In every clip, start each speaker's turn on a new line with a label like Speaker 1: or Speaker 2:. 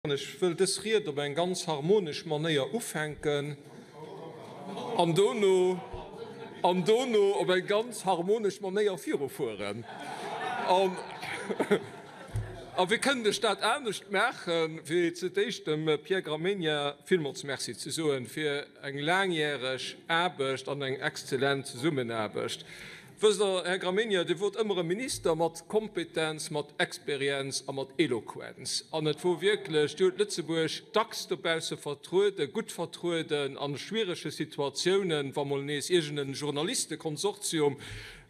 Speaker 1: An ech wëll dës Ried op eng ganz harmonesch Manéier ufänken an dono, an dono op eng ganz harmonesch Manéier virufueren. An, a wéi kënnt ech dat anescht maachen, wéi zu d'éischt dem Pierre Gramegna villmools Merci ze soen fir eng laangjäreg Aarbecht an eng exzellent Zesummenaarbecht. Wësst Der, Här Gramegna, Dir wort ëmmer e Minister mat Kompetenz, mat Experienz a mat Eloquenz. An et wor wierklech, Dir hutt Lëtzebuerg dacks dobausse vertrueden, gutt vertrueden a schwierege Situatiounen, wa mol nees iergend e Journalistekonsortium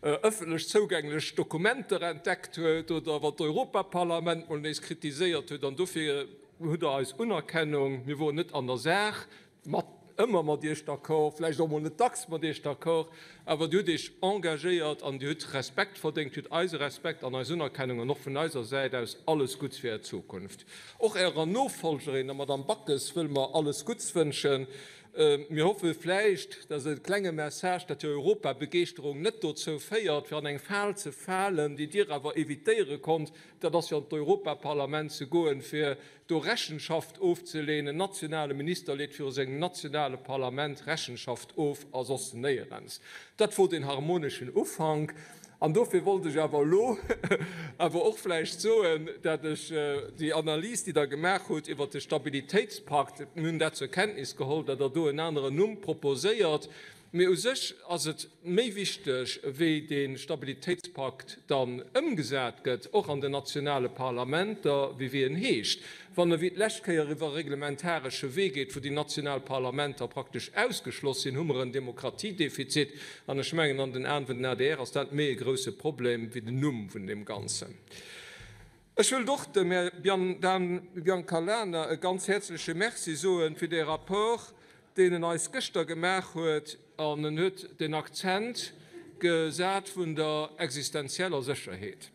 Speaker 1: ëffentlech zougänglech Dokumenter entdeckt huet oder wann d'Europaparlament mol nees kritiséiert huet. An dofir hutt Der eis Unerkennung. Mir woren net an der Saach, mat ëmmer mat Iech d'accord, vläicht och mol net dacks mat Iech d'accord, awer Dir hutt Iech engagéiert an Dir hutt Respekt verdéngt, Dir hutt eise Respekt an eis Unerkennung an och vun eiser Säit aus alles Gutts fir Är Zukunft. Och Ärer Nofolgerin, der Madame Backes, wëlle mer alles Gutts wënschen. Mir hoffe vläicht, dass e klenge Message, dat déi Europabegeeschterung net dozou féiert, fir an eng Fal ze falen, déi Dir awer evitéiere konnt, dat ass fir an d'Europaparlament ze goen, fir do Rechenschaft ofzeleeën. En nationale Minister leet viru sengem nationale Parlament Rechenschaft of a soss néierens. Dat wor deen harmoneschen Ufank. An dofir wollt ech awer elo awer och vläicht soen, dat ech déi Analys, déi Der gemaach hutt iwwert de Stabilitéitspakt, mir hunn dat zur Kenntnis geholl, dat Der do en aneren Numm proposéiert, Mee u sech ass et méi wichteg, wéi dee Stabilitéitspakt dann ëmgesat gëtt, och an den nationale Parlamenter, wéi wéi en heescht. Wann e wéi d'lescht Kéier iwwer e reglementaresche Wee geet, wou déi national Parlamenter praktesch ausgeschloss sinn, hu mer en Demokratiedefizit. An ech mengen, an den Aen vun den adr ass dat méi e grouse Problem wéi den Numm vun deem Ganzen. Ech wëllt och dem Här Dan Biancalana e ganz häerzleche Merci soe fir dee Rapport, deen en eis gëschter gemaach huet, an en huet den Akzent gesat vun der existenzieller Sécherheet.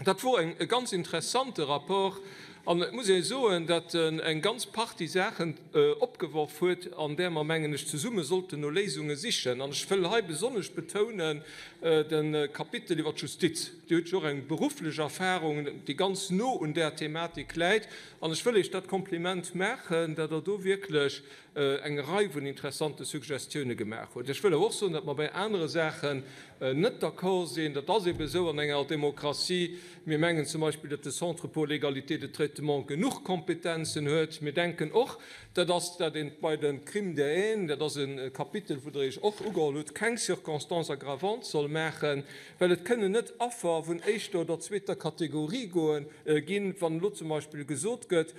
Speaker 1: Dat wor e ganz interessante Rapport an et muss ee soen, datt en eng ganz Partie Saachen opgeworf huet, an där mer, mengen ech, zesumme sollten no Léisunge sichen. An ech wëll hei besonnesch betounen de Kapitel iwwer d'Justiz. Dir hutt jo och eng berufflech Erfahrung, déi ganz no un där Thematik läit. An ech wëll Iech dat Kompliment maachen, datt Der do wierklech eng Rei vun interessante Suggestioune gemaach hutt. Ech wëll awer och soen, datt mer bei anere Saachen net d'accord sinn. Dat ass ebe esou an enger Demokratie. Mir mengen zum Beispill, datt de Centre pour l'égalité de traitement genuch Kompetenzen huet. Mir denken och, dat ass dat een bei de Crimes de haine, dat ass e Kapitel, wou Der Iech och ugeholl hutt, keng Circonstance aggravante soll maachen, well et kënnen net Affer vun éischter oder zweeter Kategorie goen, ginn, wann elo zum Beispill gesot gëtt,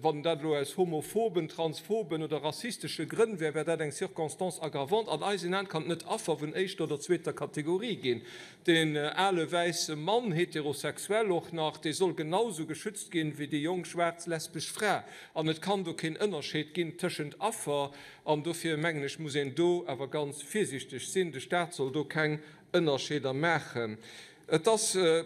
Speaker 1: wann dat elo aus homophoben, transphoben oder rassistesche Grënn wär, wär dat eng Circonstance aggravante. An eisen Aen kann et net Affer vun éischter oder zweeter Kategorie ginn. Deen ale wäisse Mann, heterosexuell och nach, dee soll genau esou geschützt ginn, wéi déi jonk schwaarz lesbesch Fra. An et kann do keen Ënnerscheed ginn tëschent Affer. An dofir mengen ech, muss een do awer ganz virsiichteg sinn. De Staat soll do keng Ënnerscheeder maachen. Et ass e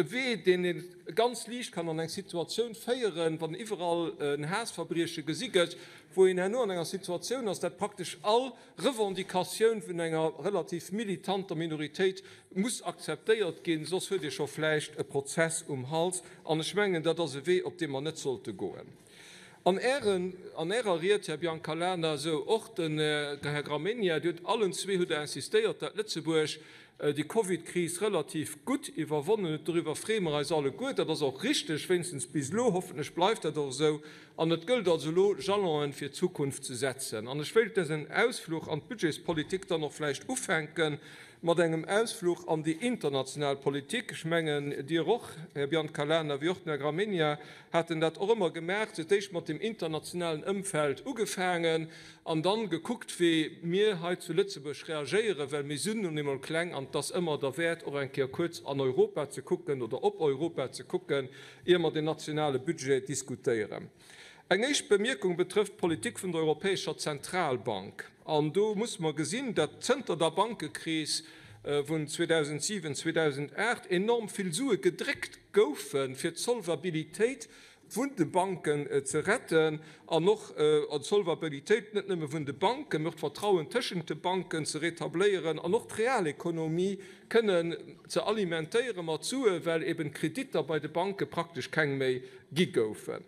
Speaker 1: Wee, deen ee ganz liicht kann an eng Situatioun féieren, wann iwwerall en Haassverbrieche gesi gëtt, wou een herno an enger Situatioun ass, dat praktesch all Revendicatioun vun enger relativ militanter Minoritéit muss akzeptéiert ginn, soss huet ee scho vläicht e Prozess um Hals. An ech mengen, dat ass e Wee, op dee mer net sollte goen. An Ären, an Ärer Ried, Här Biancalana, esou och den Här Gramegna, Dir hutt allen zwee hutt Der insistéiert, dat Lëtzebuerg déi Covidkris relativ gutt iwwerwonnen huet. Doriwwer freeë mer eis alleguer. Dat ass och richteg, wéinstens bis elo. Hoffentlech bleift dat och esou. An et gëllt also elo, Jalonen fir d'Zukunft ze setzen. An ech wéilt dësen Ausfluch an d'Budgetspolitik dann och vläicht ufänke mat engem Ausfluch an déi international Politik. Ech mengen, Dir och, Här Biancalana, wéi och den Här Gramegna, haten dat och ëmmer gemaach, fir d'éischt mat dem internationalen Ëmfeld ugefaangen an dann gekuckt, wéi mir hei zu Lëtzebuerg reagéieren, well mir sinn nun eemol kleng an et ass ëmmer derwäert, och eng Kéier kuerz an Europa ze kucken oder op Europa ze kucken, ier mer den nationale Budget diskutéieren. Eng éischt Bemierkung betrëfft d'Politik vun der Europäescher Zentralbank. An do musse mer gesinn, datt zënter der Bankekris vun 2007, 2008 enorm vill Sue gedréckt goufen, fir d'Solvabilitéit. vun de Banken ze retten an och d'Solvabilitéit net nëmme vun de Banken, mee och d'Vertrauen tëschent de Banken ze retabléieren an och d'Realekonomie kënnen ze alimentéiere mat Suen, well eben d'Kreditter bei de Banke praktesch keng méi gi goufen.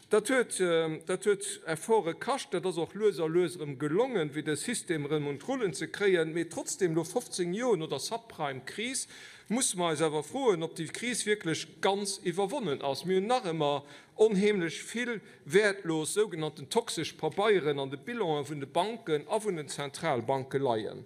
Speaker 1: Dat huet, dat huet Efforte kascht, dat ass och lues a lues erëm gelongen, fir de System erëm un d'Rullen ze kréien. Mee trotzdem, elo 15 Joer no der Subprime-Kris, musse mer eis awer froen, ob déi Kris wierklech ganz iwwerwonnen ass. Mir hunn nach ëmmer onheemlech vill wäertlos sougenannten toxesch Pabeieren an de Bilanen vun de Banken a vun den Zentralbanke leien.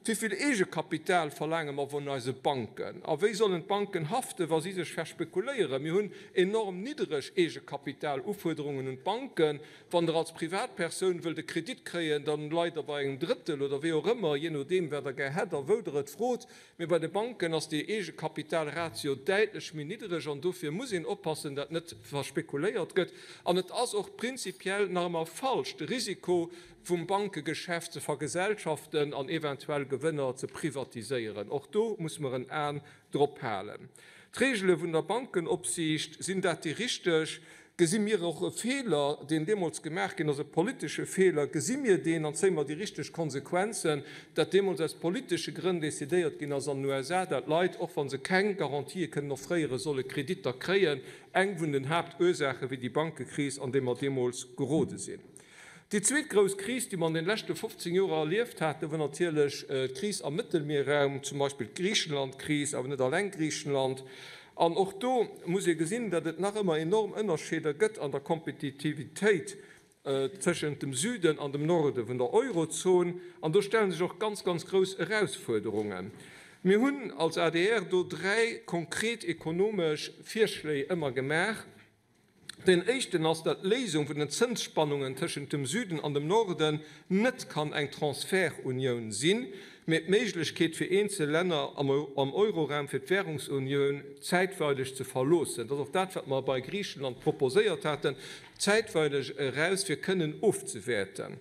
Speaker 1: Wéi vill Eegekapital verlaange mer vun eise Banken? A wéi sollen d'Banken haften, wa si sech verspekuléieren? Mir hunn enorm niddereg Eegekapitalufuerderungen un d'Banken. Wann Der als Privatpersoun wëllt e Kredit kréien, da leit Der bei engem Drëttel oder wéi och ëmmer, jee nodeem wat Der gär hätt a wou Der et frot. Mee bei de Banken ass déi Eegekapitalratio däitlech méi niddereg an dofir muss een oppassen, dat net verspekuléiert gëtt. An et ass och prinzipiell nach ëmmer falsch, de Risiko vum Bankegeschäft ze vergesellschaften an eventuell Gewënner ze privatiséieren. Och do muss mer en An drop halen. D'Reegele vun der Bankenopsiicht, sinn dat déi richteg? Gesi mir och e Feeler, deen deemools gemaach ginn ass, e politesche Feeler? Gesi mir deen an zéie mer déi richteg Konsequenzen, dat deemools aus politesche Grënn decidéiert ginn ass an den USA, dat Leit, och wa se keng Garantië kënnen offréieren, solle Kreditter kréien? Eng vun den Haaptursaache fir déi Bankekris, an déi mer deemools gerode sinn. Déi zweet grouss Kris, déi mer an den leschte 15 Joer erlieft haten, wor natierlech d'Kris am Mëttelmierraum, zum Beispill d'Griichenland-Kris, awer net alleng Griichenland. An och do muss ee gesinn, datt et nach ëmmer enorm Ënnerscheeder gëtt an der Kompetitivitéit tëschent dem Süden an dem Norde vun der Eurozon. An do stelle sech och ganz, ganz grouss Erausfuerderungen. Mir hunn als adr do dräi konkret ekonomesch Virschléi ëmmer gemaach. Deen éischten ass, datt d'Léisung vun den Zënsspannungen tëschent dem Süden an dem Norden net kann eng Transfertunioun sinn, mee d'Méiglechkeet fir eenzel Länner am Euroraum fir d'Währungsunioun zäitweileg ze verloossen. Dat ass och dat, wat mer bei Griichenland proposéiert haten, zäitweileg eraus, fir kënnen ofzewäerten.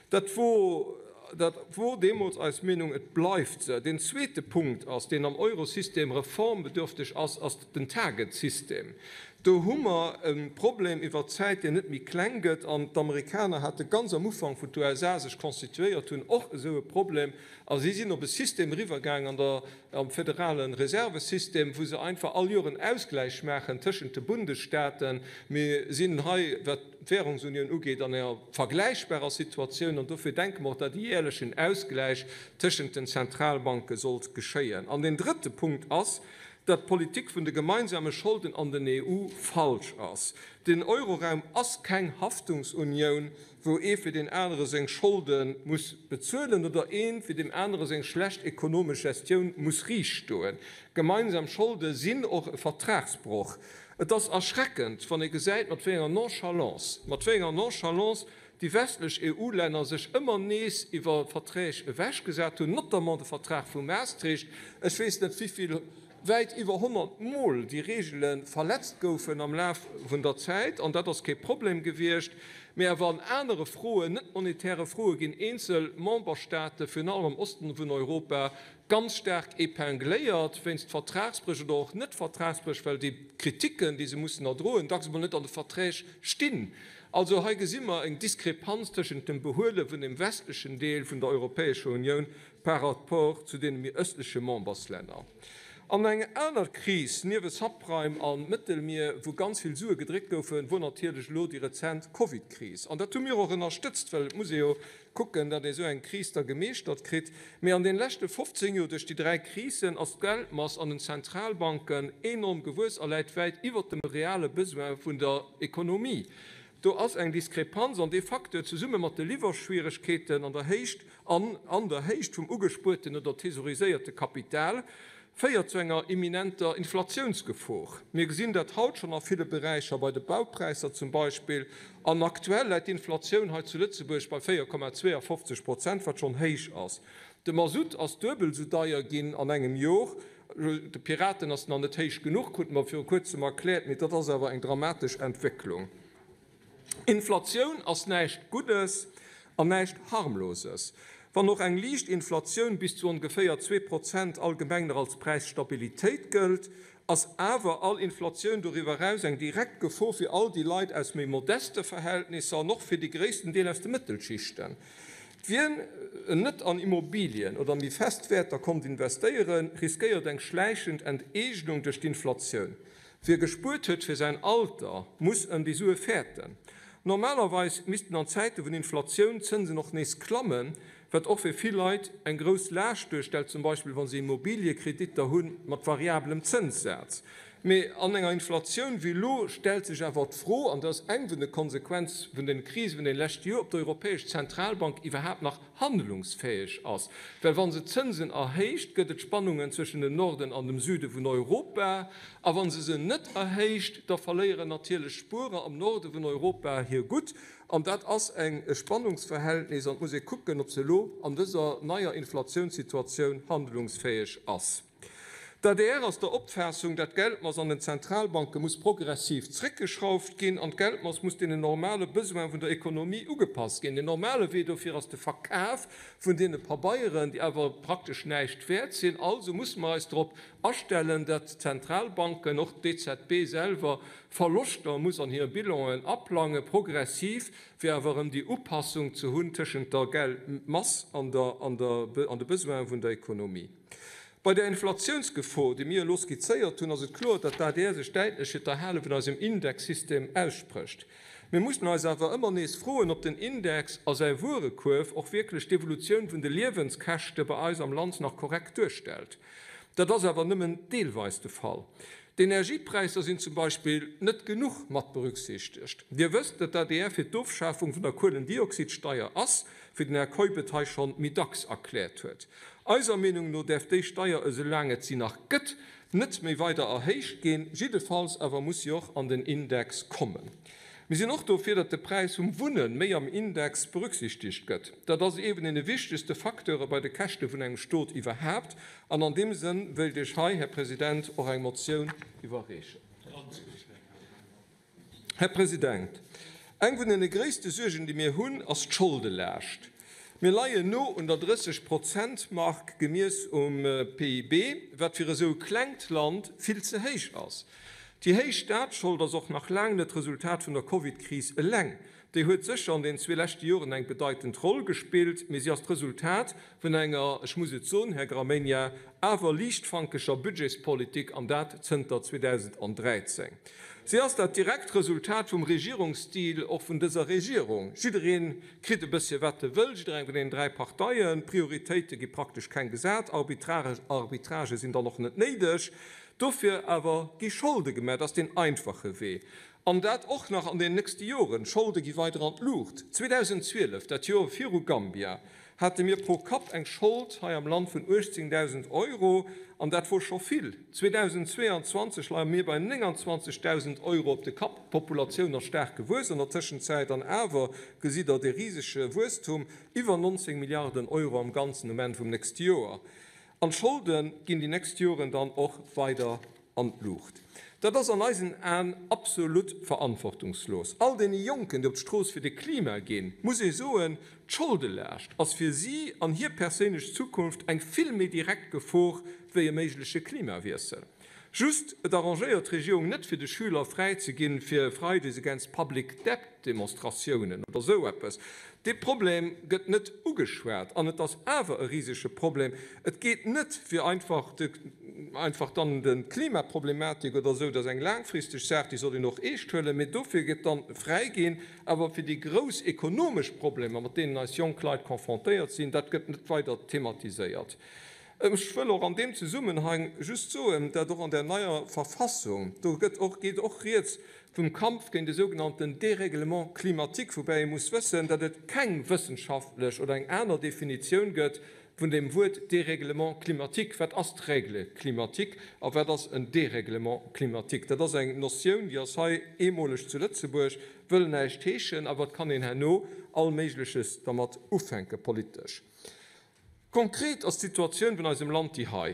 Speaker 1: Dat wor, dat wor deemools eis Meenung, et bleift se. Deen zweete Punkt ass, deen am Eurosystem reformbedürfteg ass, ass den Target-System. Do hu mer e Problem iwwert d'Zäit, deen net méi kleng gëtt. An d'Amerikaner hate ganz am Ufank, wou d'USA sech constituéiert hunn, och esou e Problem. A si sinn op e System eriwwergaang an der, am föderale Reservesystem, wou se einfach all Joer en Ausgläich maachen tëschent de Bundesstaaten. Mir sinn hei, wat d'Währungsunioun ugeet, an enger vergläichbarer Situatioun, an dofir denke mer och, datt e jährlechen Ausgläich tëschent den Zentralbanke sollt geschéien. An deen drëtte Punkt ass, datt d'Politik vun de gemeinsame Scholden an den EU falsch ass. Den Euroraum ass keng Haftungsunioun, wou ee fir deen anere seng Scholde muss bezuelen oder ee fir deem anere seng schlecht ekonomesch Gestioun muss riichtstoen. Gemeinsam Scholde sinn och e Vertragsbroch. Et ass erschreckend, wann ee gesäit, mat wéi enger Nonchalance, mat wéi enger Nonchalance déi westlech EU-Länner sech ëmmer nees iwwer Verträg ewechgesat hunn, notamment de Vertrag vu Maastricht. Ech weess net, wéi vill, wäit iwwer 100 Mol déi Reegele verletzt goufen am Laf vun der Zäit, an dat ass kee Problem gewiescht. Mee awer an anere Froen, net monetäre Froe ginn eenzel Memberstaate, virun allem am Osten vun Europa, ganz staark épingléiert wéinst Vertragsbréch oder och Net-Vertragsbréch, well déi Kritiken, déi se mussen erdroen, dacks emol net an de Verträg stinn. Also hei gesi mer eng Diskrepanz tëschent dem Behuele vun dem westlechen Deel vun der Europäescher Unioun par rapport zu deene méi ëstleche Memberslänner. An eng aner Kris niewent Subprime a Mëttelmier, wou ganz vill Sue gedréckt goufen, wor natierlech elo déi rezent Covid-Kris. An dat hu mir och ënnerstëtzt, well et muss ee jo kucken, datt ee sou eng Kris da gemeeschtert kritt. Mee an den leschte 15 Joer, duerch déi 3 Krisen, ass d'Geldmass an den Zentralbanken enorm gewuess a läit wäit iwwert dem reale Besoin vun der Ekonomie. Do ass eng Diskrepanz an dee Facteur, zesumme mat de Liwwerschwieregkeeten an der Héicht an an der Héicht vum ugespuerten oder thesauriséierte Kapital, féiert zu enger imminenter Inflatiounsgefor. Mir gesinn dat haut schonn a ville Beräicher, bei de Baupräisser zum Beispill. An aktuell läit d'Inflatioun hei zu Lëtzebuerg bei 4,52 Prozent, wat schonn héich ass. De Masutt ass duebel esou deier ginn an engem Jor. De Piraten ass nach net héich genuch, krute mer viru Kuerzem erkläert, mee dat ass awer eng dramatesch Entwécklung. Inflatioun ass näischt Guddes an näischt Harmloses. Wann och eng liicht Inflatioun bis zu ongeféier 2% allgemeng nach als Präisstabilitéit gëllt, ass awer all Inflatioun doriwwer eraus eng direkt Gefor fir all déi Leit aus méi modeste Verhältnisser an och fir de gréissten Deel aus de Mëttelschichten. Wien net an Immobilien oder méi fest Wäerter konnt investéieren, riskéiert eng schläichend Enteegnung duerch d'Inflatioun. Wie gespuert huet fir säin Alter, muss ëm déi Sue fäerten. Normalerweis missten an Zäite vun Inflatioun d'Zënsen och nees klammen, wat och fir vill Leit eng grouss Laascht duerstellt, zum Beispill wa se Immobiliekreditter hu mat variabelem Zënssaz. Mee an enger Inflatioun wéi elo stellt sech awer d'Fro, an dat ass eng vun de Konsequenz vun den Krise vun den leschte Joer, ob d'Europäesch Zentralbank iwwerhaapt nach handlungsfäeg ass. Well wa se d'Zënsen erhéicht, gëtt et Spannungen zwëschen dem Norden an dem Süde vun Europa, a wa se se net erhéicht, da verléieren natierlech d'Spuerer am Norde vun Europa hir Gutt. An dat ass eng e Spannungsverhältnis an et muss ee kucken, ob se elo an dëser neier Inflatiounssituatioun handlungsfäeg ass. D'adr ass der Opfaassung, dat d'Geldmass an den Zentralbanke muss progressiv zréckgeschrauft ginn an d'Geldmass muss deenen normale Besoin vun der Ekonomie ugepasst ginn. Den normale Wee dofir ass de Verkaf vun deene Pabeieren, déi awer praktesch näischt wäert sinn. Also musse mer eis drop astellen, dat d'Zentralbanken, och d'EZB selwer, Verloschter muss an hir Bilanen aplangen, progressiv, fir awer erëm déi Upassung ze hunn tëschent der Geldmass an de Besoinen vun der Ekonomie. Bei der Inflatiounsgefor, déi mir elo skizzéiert hunn, ass et kloer, datt d'ADR sech däitlech fir d'Erhale vun eisem Indexsystem aussprécht. Mir mussen eis awer ëmmer nees froen, ob den Index a säi Wuerekuerf och wierklech d'Evolutioun vun de Liewenskäschte bei eis am Land nach korrekt duerstellt. Dat ass awer nëmmen deelweis de Fall. D'Energiepräisser sinn zum Beispill net genuch mat berücksichtegt. Dir wësst, datt d'ADR fir d'Ofschafung vun der Kuelendioxidsteier ass, wéi den Här Keup et hei schonn méi dacks erkläert huet. Eiser Meenung no däerf déi Steier, esou laang et si nach gëtt, net méi weider erhéicht ginn. Jiddefalls awer muss si och an den Index kommen. Mir sinn och dofir, datt de Präis vum Wunne méi am Index berücksichtegt gëtt. Dat ass ee vun deene wichtegste Facteure bei de Käschte vun engem Stot iwwerhaapt. An an deem Sënn wéilt ech hei, Här President, och eng Motioun iwwerreechen. Här President, eng vun deene gréisste Suergen, déi mir hunn, ass d'Scholdelaascht. Mir leien no un der 30 Prozent-Mark gemiess um PIB, wat fir esou e klengt Land vill ze héich ass. Déi héich Staatsschold ass och nach laang net d'Resultat vun der Covid-Kris eleng. Déi huet sécher an den zwee leschte Joren eng bedeitend Roll gespillt, mee si ass d'Resultat vun enger, ech muss et soen, Här Gramegna, awer liichtfankeger Budgetspolitik, an dat zënter 2013. Si ass dat direkt Resultat vum Regierungsstil och vun dëser Regierung. Jidderee kritt e bëssche wat e wëll, jiddereng vun deenen dräi Parteien. Prioritéite gi praktesch keng gesat, Arbitragë sinn dann och net néideg. Dofir awer gi Scholde gemaach, dat ass deen einfache Wee. An dat och nach an den nächste Joren. D'Scholde gi weider an d'Luucht. 2012, dat Joer viru Gambia, hate mir pro Kapp eng Schold hei am Land vun 18.000 Euro, an dat wor scho vill. 2022 leie mir bei 29.000 Euro op de Kapp. D'Populatioun ass staark gewuess an der Tëschenzäit, an awer gesitt Der dee risege Wuesstum, iwwer 19 Milliarden Euro am Ganzen um Enn vum nächste Joer. An d'Scholde ginn déi nächst Joren dann och weider an d'Luucht. Dat ass an eisen Aen absolut verantwortungslos. All deene Jonken, déi op d'Strooss fir de Klima ginn, muss ee soen, D'Scholdelaascht ass fir si an hir perséinlech Zukunft eng vill méi direkt Gefor wéi e méigleche Klimawiessel. Just, et arrangéiert d'Regierung net fir de Schüler fräi ze ginn fir Fridays against public debt Demonstratiounen oder sou eppes. Dee Problem gëtt net ugeschwat an et ass awer e risege Problem. Et geet net fir einfach de einfach dann de Klimaproblematik oder sou, dat ass eng laangfristeg Saach, déi soll een och eescht huelen, mee dofir gëtt dann fräi ginn. Awer fir déi grouss ekonomesch Problemer, mat deenen eis jonk Leit confrontéiert sinn, dat gëtt net weider thematiséiert. Ech wëll och an deem Zesummenhang just soen, dat och an där neier Verfassung, do gëtt och, geet och Rieds vum Kampf géint e sougenannten Dérèglement climatique, woubäi ee muss wëssen, datt et keng wëssenschaftlech oder eng aner Definitioun gëtt vun deem Wuert Dérèglement climatique. Wat ass d'Règle climatique a wat ass en Dérèglement climatique? Dat ass eng Notioun, déi ass hei eemoleg zu Lëtzebuerg, wëll näischt heeschen, awer et kann een herno all Méigleches dermat ufänke politesch. Konkret ass d'Situatioun vun eisem Land déi hei,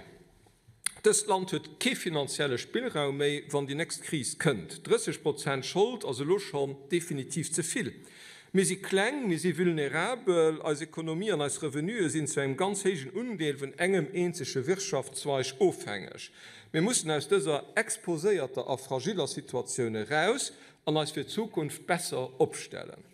Speaker 1: Dëst Land huet kee finanzielle Spillraum méi, wann déi nächst Kris kënnt. 30 Prozent Schold ass elo schonn definitiv ze vill. Mir si kleng, mir si vulnerabel, eis Ekonomie an eis Revenuë sinn zu engem ganz héijen Undeel vun engem eenzege Wirtschaftszweig ofhängeg. Mir mussen aus dëser exposéierter a fragiller Situatioun eraus an eis fir d'Zukunft besser opstellen.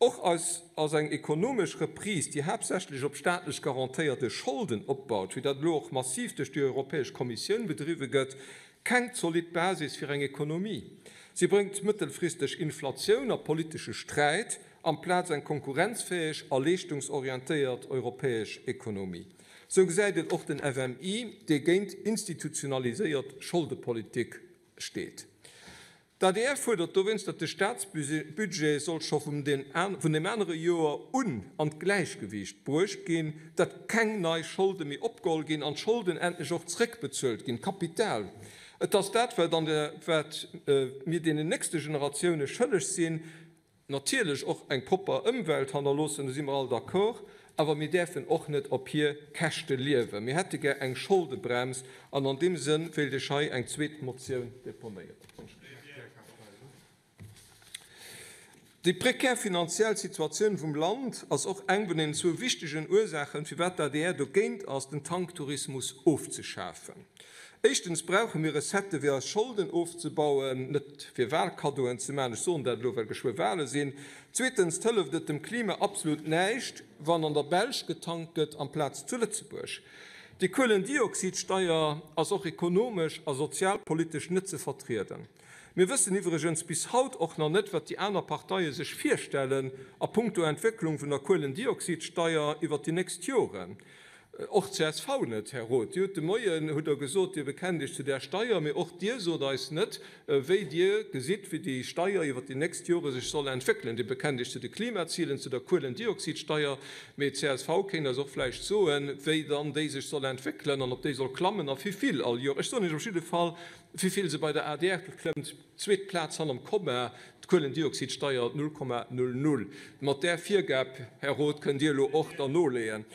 Speaker 1: Och eis ass eng ekonomesch Reprise, déi haaptsächlech op staatlech garantéierte Scholden opbaut, wéi dat elo och massiv duerch déi Europäesch Kommissioun bedriwwe gëtt, keng zolidd Basis fir eng Ekonomie. Si bréngt mëttelfristeg Inflatioun a politesche Sträit, amplaz eng konkurrenzfäeg a leeschtungsorientéiert europäesch Ekonomie. Sou gesäit et och den FMI, dee géint institutionaliséiert Scholdepolitik steet. D'adr fuerdert dowéinst, datt de Staatsbudget soll scho vun deem anere Joer un an d'Gläichgewiicht bruecht ginn, datt keng nei Scholde méi opgeholl ginn an d'Scholden endlech och zréckbezuelt ginn, Kapital. Et ass dat, wat mir deenen nächste Generatioune schëlleg sinn. Natierlech och eng propper Ëmwelt hannerloossen, do si mer all d'accord, awer mir däerfen och net op hir Käschte liewen. Mir hätte gär eng Scholdebrems an an deem Sënn wéilt ech hei eng zweet Motioun deponéieren. Déi prekär finanziell Situatioun vum Land ass och eng vun den zwou wichtegen Ursaachen, firwat d'ADR dogéint ass, den Tanktourismus ofzeschafen. Éischtens brauche mir Recettë fir eis Scholden ofzebauen, net fir Wahlkaddoen ze maachen, ech soen dat elo well geschwë Wahle sinn. Zweetens hëlleft et dem Klima absolut näischt, wann an der Belsch getankt gëtt amplaz zu Lëtzebuerg. Déi Kuelendioxidsteier ass och ekonomesch a sozialpolitesch net ze vertrieden. Mir wëssen iwwregens bis haut och nach net, wat déi aner Parteie sech virstellen a punkto Entwécklung vun der Kuelendioxidsteier iwwert déi nächst Joren. Och csv net, Här Roth. Dir hutt de Moien, hutt Der gesot, Dir bekennt Iech zu där Steier, mee och Dir sot eis net, wéi Dir gesitt, wéi déi Steier iwwer déi nächst Jore sech soll entwéckelen. Dir bekennt Iech zu de Klimazilen, zu der Kuelendioxidsteier, mee csv kéint eis och vläicht soen, wéi dann déi sech soll entwéckelen an ob déi soll klammen a wivill all Joer. Ech soen Iech op jidde Fall, wivill se bei der adr klëmmt. Zweet Plaz hannerm Komma, d'Kuelendioxidsteier 0,00. Mat där Virgab, Här Roth, kënnt Dir elo och dann noleeën.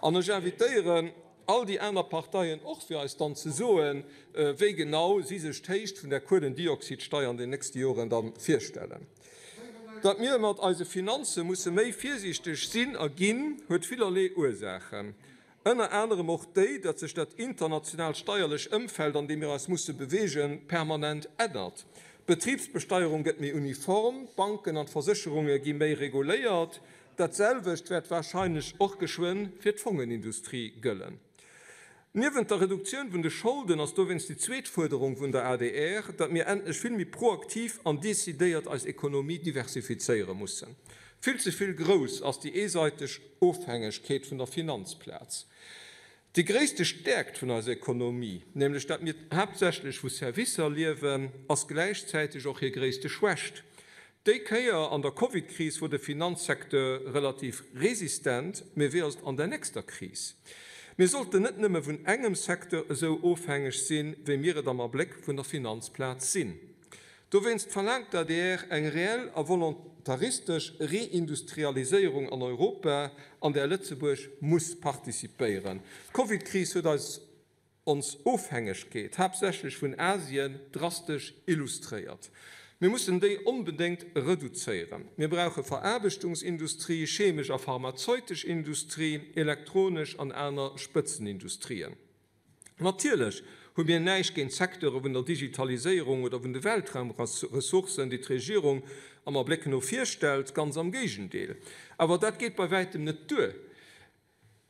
Speaker 1: An ech invitéieren all déi aner Parteien och, fir eis dann ze soen, wéi genau si sech d'Héicht vun där Kuelendioxidsteier an den nächste Joren da virstellen. Datt mir mat eise Finanze musse méi virsiichteg sinn a ginn, huet villerlee Ursaachen. Ënner anerem och déi, datt sech dat internationaalt steierlech Ëmfeld, an deem mir eis musse beweegen, permanent ännert. D'Betribsbesteierung gëtt méi uniform, d'Banken an d'Versécherunge gi méi reguléiert. Dat selwecht wäert warscheinlech och geschwënn fir d'Fongenindustrie gëllen. Niewent der Reduktioun vun de Scholden ass dowéinst déi zweet Fuerderung vun der adr, datt mir endlech vill méi proaktiv an decidéiert eis Ekonomie diversifizéiere mussen. Vill ze vill grouss ass déi eeseiteg Ofhängegkeet vun der Finanzplaz. Déi gréisste Stäerkt vun eiser Ekonomie, nämlech dat mir haaptsächlech vu Servicer liewen, ass gläichzäiteg och hir gréisste Schwächt. Déi Kéier an der Covid-Kris wor de Finanzsecteur relativ resistent, mee wéi ass et an der nächster Kris? Mir sollten net nëmme vun engem Secteur esou ofhängeg sinn, wéi mir et am Abléck vun der Finanzplaz sinn. Dowéinst verlaangt d'ADR eng reell a volontaristesch Reindustrialiséierung an Europa, an där Lëtzebuerg muss participéieren. D'Covidkris huet eis ons Ofhängegkeet, haaptsächlech vun Asien, drastesch illustréiert. Mir mussen déi onbedéngt reduzéieren. Mir brauche Veraarbechtungsindustrie, chemesch a pharmazeutesch Industrie, elektronesch an aner Spëtzenindustrien. Natierlech hu mir näischt géint d'Secteure vun der Digitaliséierung oder vun de Weltraumressourcen, déi d'Regierung am Abléck no vir stellt, ganz am Géigendeel. Awer dat geet bei wäitem net duer.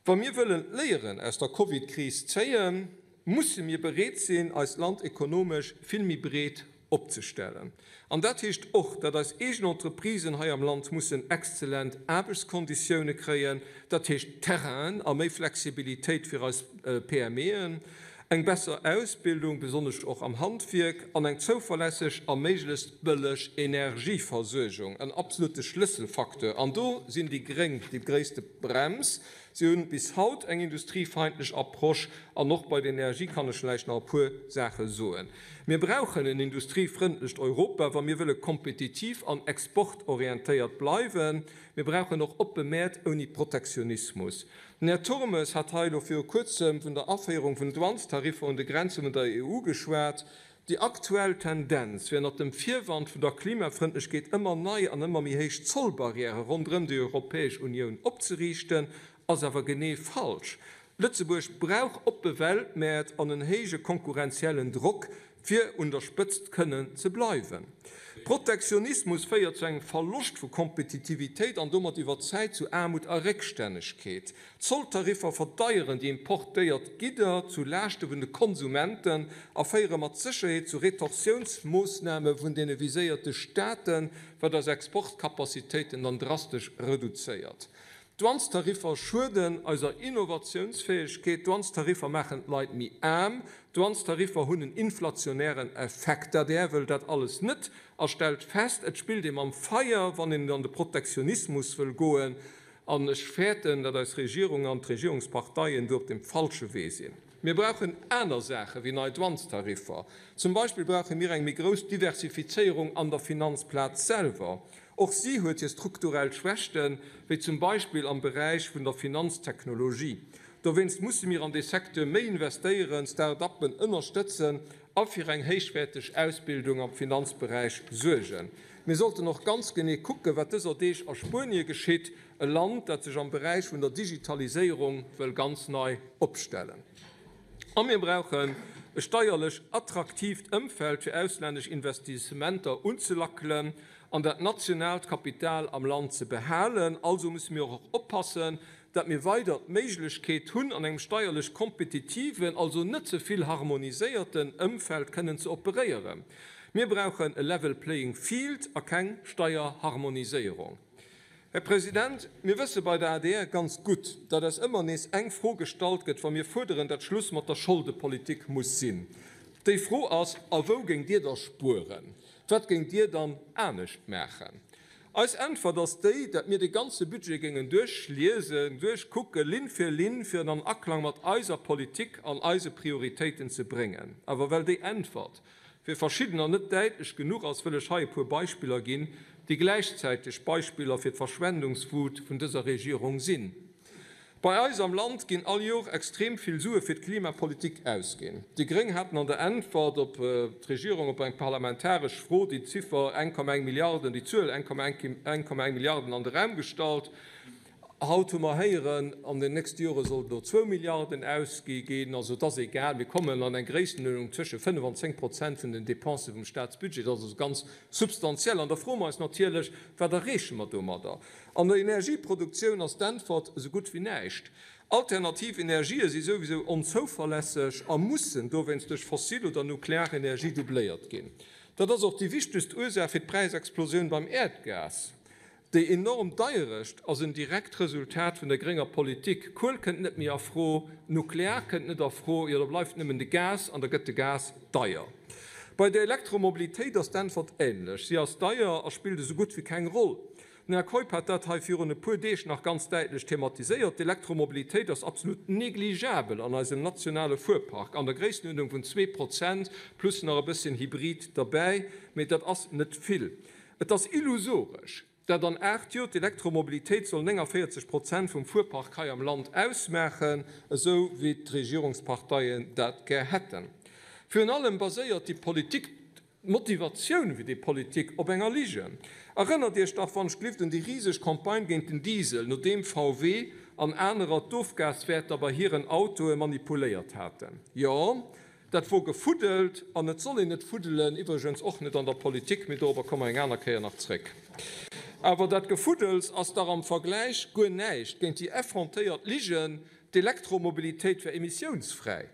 Speaker 1: Wa mir wëllen d'Léieren aus der Covid-Kris zéien, musse mir bereet sinn, eist Land ekonomesch vill méi breet opzestellen. An dat heescht och, datt eis eegen Entreprisen hei am Land mussen exzellent Aarbechtskonditioune kréien, dat heescht Terrainen a méi Flexibilitéit fir eis PMEen, eng besser Ausbildung, besonnesch och am Handwierk, an eng zouverlässeg a méiglechst bëlleg Energieversuergung, en absolute Schlësselfacteur. An do sinn déi Gréng déi gréisste Brems. Si hunn bis haut eng industriefeindlech Approche. An och bei der Energie kann ech vläicht nach e puer Saache soen. Mir brauchen en industriefrëndlecht Europa, wa mir wëlle kompetitiv an exportorientéiert bleiwen. Mir brauchen och oppe Mäert ouni Protektionismus. Den Här Turmes hat hei elo viru Kuerzem vun der Aféierung vun Douanestariffer un de Grenze vun der EU geschwat. Déi aktuell Tendenz, fir ënnert dem Virwand vun der Klimafrëndlechkeet ëmmer nei an ëmmer méi héich Zollbarrièrë ronderëm déi Europäesch Unioun opzeriichten, ass awer genee falsch. Lëtzebuerg brauch oppe Weltmäert an en héije konkurrenziellen Drock, fir un der Spëtzt kënnen ze bleiwen. Protektionismus féiert zu engem Verloscht vu Kompetitivitéit an domat iwwer d'Zäit zu Aarmut a Réckstännegkeet. D'Zolltariffer verdeieren déi importéiert Gidder zu Laaschte vun de Konsumenten a féiere mat Sécherheet zu Retorsiounsmoossname vun deene viséierte Staaten, wat eis Exportcapacitéiten dann drastesch reduzéiert. D'Douanestariffer schueden eiser Innovatiounsfäegkeet, d'Douanestariffer maachen d'Leit méi aarm, d'Douanestariffer hunn en inflationären Effekt. D'adr wëll dat alles net a stellt fest, et spillt ee mam Feier, wann een an de Protektionismus wëll goen. An ech fäerten, datt eis Regierung an d'Regierungsparteien do op dem falsche Wee sinn. Mir brauchen aner Saache wéi nei Douanestariffer. Zum Beispill brauche mir eng méi grouss Diversifizéierung an der Finanzplaz selwer. Och si huet hir strukturell Schwächten, wéi zum Beispill am Beräich vun der Finanztechnologie. Dowéinst musse mir an dee Secteur méi investéieren, Start-uppen ënnerstëtzen a fir eng héichwäerteg Ausbildung am Finanzberäich suergen. Mir sollten och ganz genee kucken, wat dëser Deeg a Spuenie geschitt, e Land, dat sech am Beräich vun der Digitaliséierung wëll ganz nei opstellen. A mir brauchen e steierlech attraktiivt Ëmfeld, fir auslännesch Investissementer unzelackelen an dat nationaalt Kapital am Land ze behalen. Also musse mir och oppassen, dat mir weider d'Méiglechkeet hunn, an engem steierlech kompetitiven, also net ze vill harmoniséierten Ëmfeld kënnen ze operéieren. Mir brauchen e level playing field a keng Steierharmoniséierung. Här President, mir wësse bei der adr ganz gutt, datt eis ëmmer nees eng Fro gestallt gëtt, wa mir fuerderen, datt Schluss mat der Scholdepolitik muss sinn. Déi Fro ass, A wou géingt Dir da spueren? Wat géingt Dir dann anescht maachen? Eis Äntwert ass déi, datt mir de ganze Budget géingen duerchliesen, duerchkucken, Linn fir Linn, fir en an Aklang mat eiser Politik an eise Prioritéiten ze bréngen. Awer well déi Äntwert fir verschiddener net däitlech genuch ass, wëll ech hei e puer Beispiller ginn, déi gläichzäiteg Beispiller fir d'Verschwendungswut vun dëser Regierung sinn. Bei eis am Land ginn all Jor extrem vill Sue fir d'Klimapolitik ausginn. Déi Gréng haten an der Äntwert op d'Regierung op eng parlamentaresch Fro déi Ziffer 1,1 Milliarden, déi Zuel 1,1 Milliarden an de Raum gestallt. Haut hu mer héieren, an den nächste Jore sollen do zwou Milliarden ausgi ginn. Also et ass egal, mir kommen an eng Gréissenuerdnung tësche 5 an 10 Prozent vun den Depensë vum Staatsbudget. Dat ass also ganz substantiell. An da froe mer eis natierlech, Wat erreeche mer domadder? An der Energieproduktioun ass d'Äntwert esou gutt wéi näischt. Alternativ Energië si souwisou onzouverlässeg a mussen dowéinst duerch fossil oder nuklear Energie doubléiert ginn. Dat ass och déi wichtegst Ursaach fir d'Präisexplosioun beim Äerdgas. Déi enorm Deierecht ass en direkt Resultat vun der grénger Politik. Kuel kënnt net méi a Fro, nuklear kënnt net a Fro, jo da bleift nëmmen de Gas an da gëtt de Gas deier. Bei der Elektromobilitéit ass d'Äntwert änlech, Si ass deier a spillt esou gutt wéi keng Roll. Den Här Keup hat dat hei virun e puer Deeg nach ganz däitlech thematiséiert, D'Elektromobilitéit ass absolut négligeabel an eisem nationale Fuerpark, an der Gréissenuerdnung vun 2% plus nach e bësschen Hybrid derbäi, mee dat ass net vill. Et ass illusoresch, dat an 8 Joer d'Elektromobilitéit soll 49 Prozent vum Fuerpark hei am Land ausmaachen, esou wéi d'Regierungsparteien dat gär hätten. Virun allem baséiert déi Politik, D'Motivatioun fir déi Politik op enger Ligen. Erënnert Iech dach wann ech glift un déi riseg Campagne géint den Diesel, nodeem VW an anerer d'Ofgaswäerter bei hiren Autoe manipuléiert haten. Jo, dat wor gefuddelt an et soll een net fuddelen, iwwregens och net an der Politik, mee dorobber komme mer eng aner Kéier nach zréck. Awer dat Gefuddels ass dach am Vergläich guer näischt géint déi effrontéiert Ligen, d'Elektromobilitéit wär emissiounsfräi.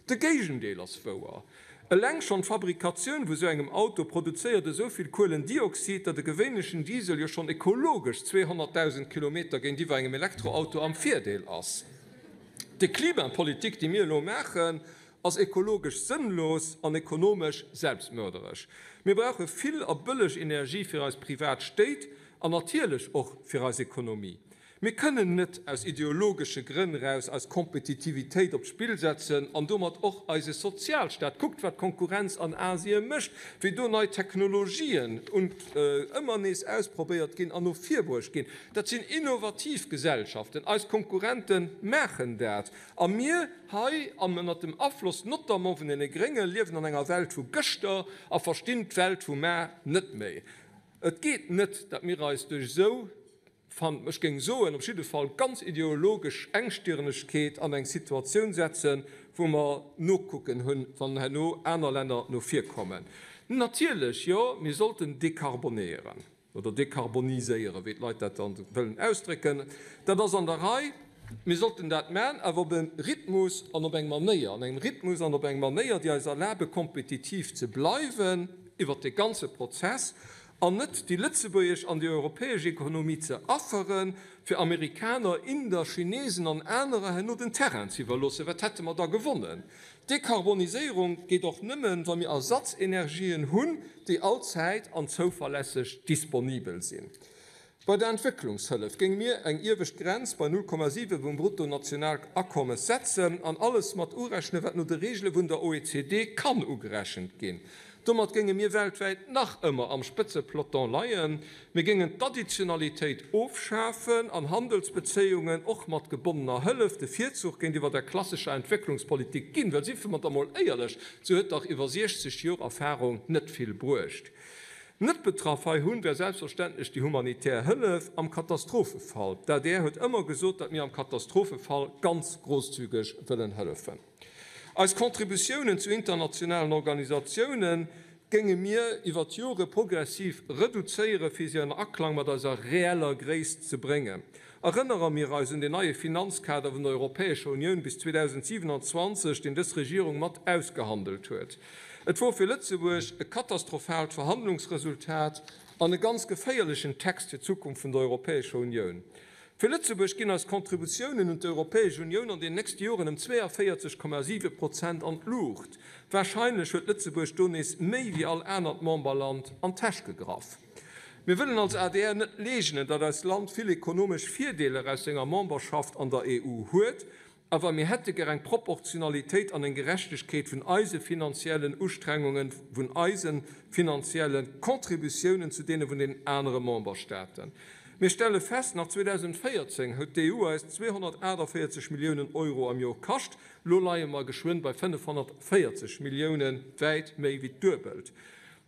Speaker 1: De Géigendeel ass wouer. Eleng schonn d'Fabrikatioun vu sou engem Auto produzéiert esou vill Kuelendioxid, datt e gewéinlechen Diesel jo schonn ekologesch 200.000 Kilometer géintiwwer engem Elektroauto am Virdeel ass. Déi Klimapolitik, déi mir elo maachen, ass ekologesch sënnlos an ekonomesch selbstmörderesch. Mir brauche vill a bëlleg Energie fir eis privat Stéit an natierlech och fir eis Ekonomie. Mir kënnen net aus ideologesche Grënn eraus eis Kompetitivitéit op d'Spill setzen an domat och eise Sozialstaat. Kuckt, wat d'Konkurrenz an Asie mécht, wéi do nei Technologien ëmmer nees ausprobéiert ginn an no vir bruecht ginn. Dat sinn innovativ Gesellschaften. Eis Konkurrente maachen dat. A mir hei, an ënnert dem Afloss notamment vun deene Grénge, liewen an enger Welt vu gëschter a verstinn d'Welt vu mar net méi. Et geet net, datt mir eis duerch esou, ech géing soen, op jidde Fall ganz ideologesch Engstirnegkeet an eng Situatioun setzen, wou mer nokucken hunn, wann herno aner Länner no vir kommen. Natierlech, jo, mir sollten dekarbonéieren oder dekarboniséieren, wéi d'Leit dat dann wëllen ausdrécken. Dat ass an der Rei. Mir sollten dat maachen, awer op e Rhythmus an op eng Manéier, an engem Rhythmus an op eng Manéier, déi eis erlabe kompetitiv ze bleiwen iwwert de ganze Prozess an net déi lëtzebuergesch an déi europäesch Ekonomie ze afferen, fir Amerikaner, Inder, Chinesen an anerer herno den Terrain ze iwwerloossen. Wat hätte mer da gewonnen? D'Dekarboniséierung geet och nëmmen, wa mir Ersatzenergien hunn, déi allzäit an zouverlässeg disponibel sinn. Bei der Entwécklungshëllef géinge mir eng iewescht Grenz bei 0,7 vum Bruttonationalakommes setzen an alles mat urechnen, wat no de Reegele vun der OECD kann ugerechent ginn. Domat géinge mir weltwäit nach ëmmer am Spëtzepeloton leien. Mir géingen d'Additionalitéit ofschafen an Handelsbezéiungen, och mat gebonnener Hëllef, de Virzuch géintiwwer der klassescher Entwécklungspolitik ginn. Well si mer da mol éierlech, se huet dach iwwer 60 Jor Erfarung net vill bruecht. Net betraff heihun wär selbstverständlech déi humanitär Hëllef am Katastrophefall. D'adr huet ëmmer gesot, datt mir am Katastrophefall ganz grosszügeg wëllen hëllefen. Eis Contributiounen zu internationalen Organisatiounen géinge mir iwwer d'Jore progressiv reduzéieren, fir si an Aklang mat eiser reeller Gréisst ze bréngen. Erënnere mir eis un den neie Finanzkader vun der Europäescher Unioun bis 2027, deen dës Regierung mat ausgehandelt huet. Et wor fir Lëtzebuerg e katastrophaalt Verhandlungsresultat an e ganz geféierlechen Text fir d'Zukunft vun der Europäescher Unioun. Fir Lëtzebuerg ginn eis Contributiounen un d'Europäesch Unioun an den nächste Joren ëm 42,7 Prozent an d'Luucht. Warscheinlech huet Lëtzebuerg do nees méi wéi all anert Memberland an d'Täsch gegraff. Mir wëllen als adr net leegnen, datt eist Land vill ekonomesch Virdeeler aus senger Memberschaft an der EU huet, awer mir hätte gär eng Proportionalitéit an eng Gerechtegkeet vun eise finanziellen Ustrengungen, vun eise finanzielle Contributiounen zu deene vun den anere Memberstaaten. Mir stelle fest, nach 2014 huet d'EU eis 248 Milliounen Euro am Jor kascht, elo leie mer geschwënn bei 540 Milliounen, wäit méi wéi d'Duebelt.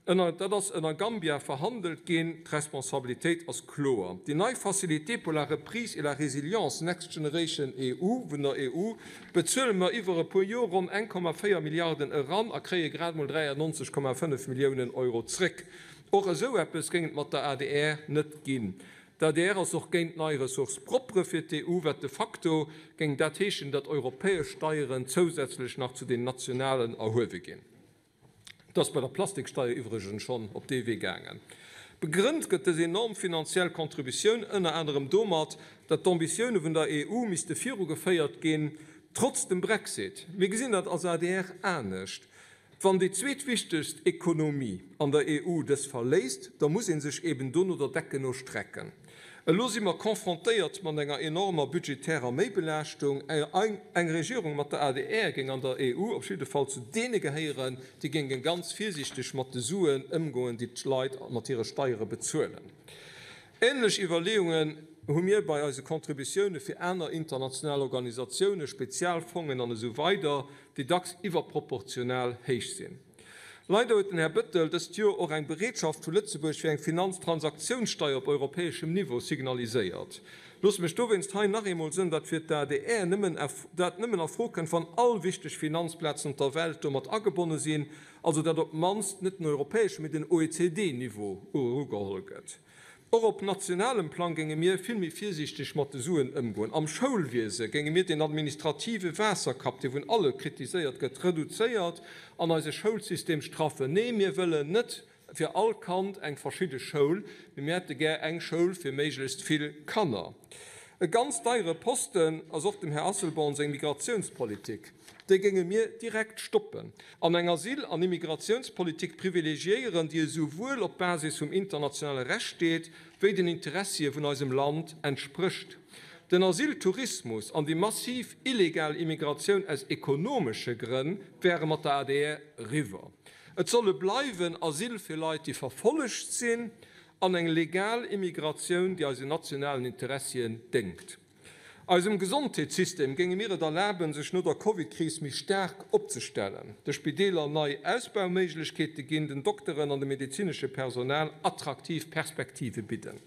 Speaker 1: Ënner, dat ass ënner Gambia verhandelt ginn. D'Responsabilitéit ass kloer. Déi nei Facilité pour la reprise et la résilience, Next Generation EU, vun der EU bezuele mer iwwer e puer Joer ronn 1,4 Milliarden eran a kréie grad mol 93,5 Milliounen Euro zréck. Och esou eppes géing et mat der adr net ginn. D'adr ass och géint nei Ressources propres fir d'EU, wat de facto géing dat heeschen, datt europäesch Steieren zousätzlech nach zu den nationalen erhuewe ginn. Et ass bei der Plastiksteier iwwregens schonn op dee Wee gaangen. Begrënnt gëtt dës enorm finanziell Contributioun ënner anerem domat, datt d'Ambitioune vun der EU misste virugeféiert ginn, trotz dem Brexit. Mir gesinn dat als adr anescht. Wann déi zweetwichtegst Ekonomie an der EU dës verléisst, da muss ee sech eben dono der Decken no strecken. Elo si mer confrontéiert mat enger enormer budgetärer Méibelaaschtung. Eng Regierung mat der adr géing an der EU op jidde Fall zu deene gehéieren, déi géinge ganz virsiichteg mat de Suen ëmgoen, déi d'Leit mat hire Steiere bezuelen. Änlech Iwwerleeungen hu mir bei eise Contributioune fir aner international Organisatiounen, Spezialfongen an esou weider, déi dacks iwwerproportional héich sinn. Leider huet den Här Bettel dëst Joer och eng Bereetschaft vu Lëtzebuerg fir eng Finanztransaktiounssteier op europäeschem Niveau signaliséiert. Loosse mech dowéinst hei nach eemol soen, datt fir d'ADR nëmmen dat nëmmen a Fro kënnt, wann all wichteg Finanzplazen op der Welt domat agebonne sinn, also datt op d'mannst net den europäeschen, mee den OECD-Niveau erugeholl gëtt. Och op nationalem Plang géinge mir vill méi virsiichteg mat de Suen ëmgoen. Am Schoulwiese géinge mir den administrative Waasserkapp, dee vun alle kritiséiert gëtt, reduzéiert an eise Schoulsystem straffen. Nee, mir wëllen net fir all Kand eng verschidde Schoul, mee mir hätte gär eng Schoul fir méiglechst vill Kanner. E ganz deiere Posten ass och dem Här Asselborn seng Migratiounspolitik. Déi géinge mir direkt stoppen an eng Asyl an Immigratiounspolitik privilegiéieren, déi esouwuel op Basis vum internationale Recht steet, wéi den Interessie vun eisem Land entsprécht. Den Asyltourismus an déi massiv illegal Immigratioun aus ekonomesche Grënn wäre mat der adr eriwwer. Et solle bleiwen, Asyl fir Leit, déi verfollegt sinn, an eng legal Immigratioun, déi eisen nationalen Interessien déngt. Eisem Gesondheetssystem géinge mir et erlaben, sech no der Covid-Kris méi staark opzestellen, de Spideeler nei Ausbauméiglechkeete ginn, den Dokteren an dem medezinesche Personal attraktiv Perspektive bidden.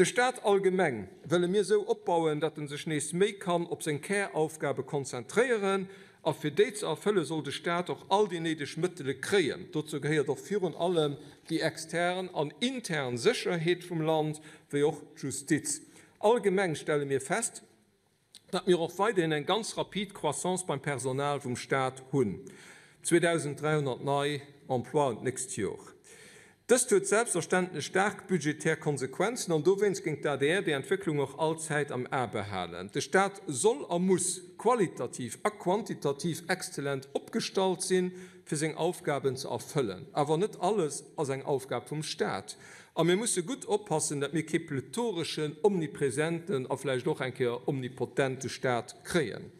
Speaker 1: De Staat allgemeng wëlle mir esou opbauen, datt en sech nees méi kann op seng Käraufgabe konzentréieren. A fir déi ze erfëlle soll de Staat och all déi néideg Mëttele kréien. Dozou gehéiert och virun allem déi extern an intern Sécherheet vum Land, wéi och d'Justiz. Allgemeng stelle mir fest, datt mir och weiderhin eng ganz rapid Croissance beim Personal vum Staat hunn, 2.300 nei Emploien d'nächst Jor. Dëst huet selbstverständlech staark budgetär Konsequenzen an dowéinst géing d'ADR déi Entwécklung och allzäit am A behalen. De Staat soll a muss qualitativ a quantitativ exzellent opgestallt sinn, fir seng Aufgaben ze erfëllen. Awer net alles ass eng Aufgab vum Staat. A mir musse gutt oppassen, datt mir kee plethoreschen, omnipresenten a vläicht och eng Kéier omnipotente Staat kréien.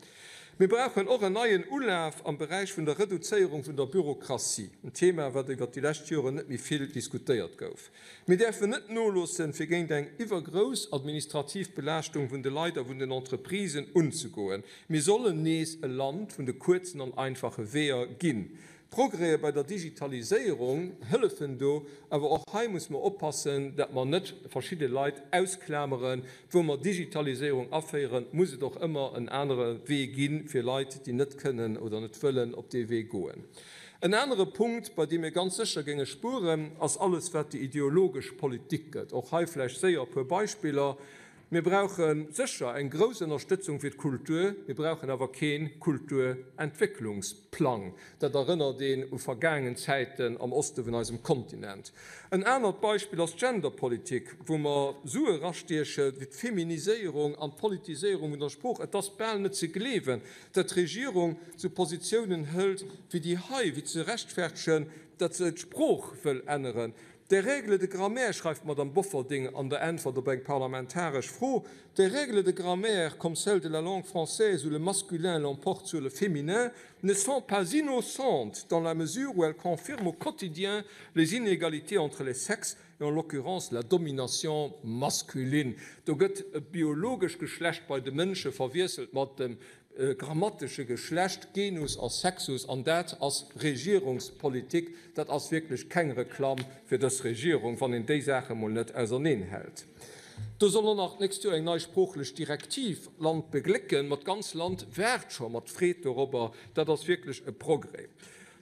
Speaker 1: Mir brauchen och en neien Ulaf am Beräich vun der Reduzéierung vun der Bürokratie, en Thema, wat iwwert déi lescht Joren net méi vill diskutéiert gouf. Mir däerfen net noloossen, fir géint eng iwwergrouss administrativ Belaaschtung vun de Leit a vun den Entreprisen unzegoen. Mir sollen nees e Land vun de kuerzen an einfache Weeër ginn. D'Progrèë bei der Digitaliséierung hëllefen do, awer och hei muss mer oppassen, dat mer net verschidde Leit ausklameren. Wou mer Digitaliséierung aféieren, muss et och ëmmer en anere Wee gi fir Leit, déi net kënnen oder net wëllen op dee Wee goen. En anere Punkt, bei deem mir ganz sécher géinge spueren, ass alles, wat déi ideologesch Politik gëtt. Och hei vläicht séier e puer Beispiller. Mir brauche sécher eng grouss Ënnerstëtzung fir d'Kultur, mir brauchen awer kee Kulturentwécklungsplang. Dat erënnert een u vergaangen Zäiten am Oste vun eisem Kontinent. En anert Beispill ass d'Genderpolitik, wou mer Sue erastieche fir d'Feminiséierung an d'Politiséierung vun der Sprooch. Et ass bal net ze gleewen, datt d'Regierung sou Positiounen hëlt wéi déi hei, fir ze rechtfertegen, datt se d'Sprooch wëll änneren. Des règles de grammaire, schreift d'Madame Bofferding an der Äntwert op eng parlamentaresch Fro, des règles de grammaire comme celle de la langue française où le masculin l'emporte sur le féminin ne sont pas innocentes dans la mesure où elles confirment au quotidien les inégalités entre les sexes et en l'occurrence la domination masculine. Do gëtt d'biologesch Geschlecht bei de Mënsche verwiesselt mat dem grammatesche Geschlecht, Genus a Sexus, an dat ass Regierungspolitik. Dat ass wierklech keng Reklamm fir dës Regierung, wann een déi Saache mol net auserneen hält. Do soll och nach d'nächst Joer eng nei sproochlech Direktiv d'Land beglécken. Ma d'ganz Land waart scho mat Freed dorobber. Dat ass wierklech e Progrès.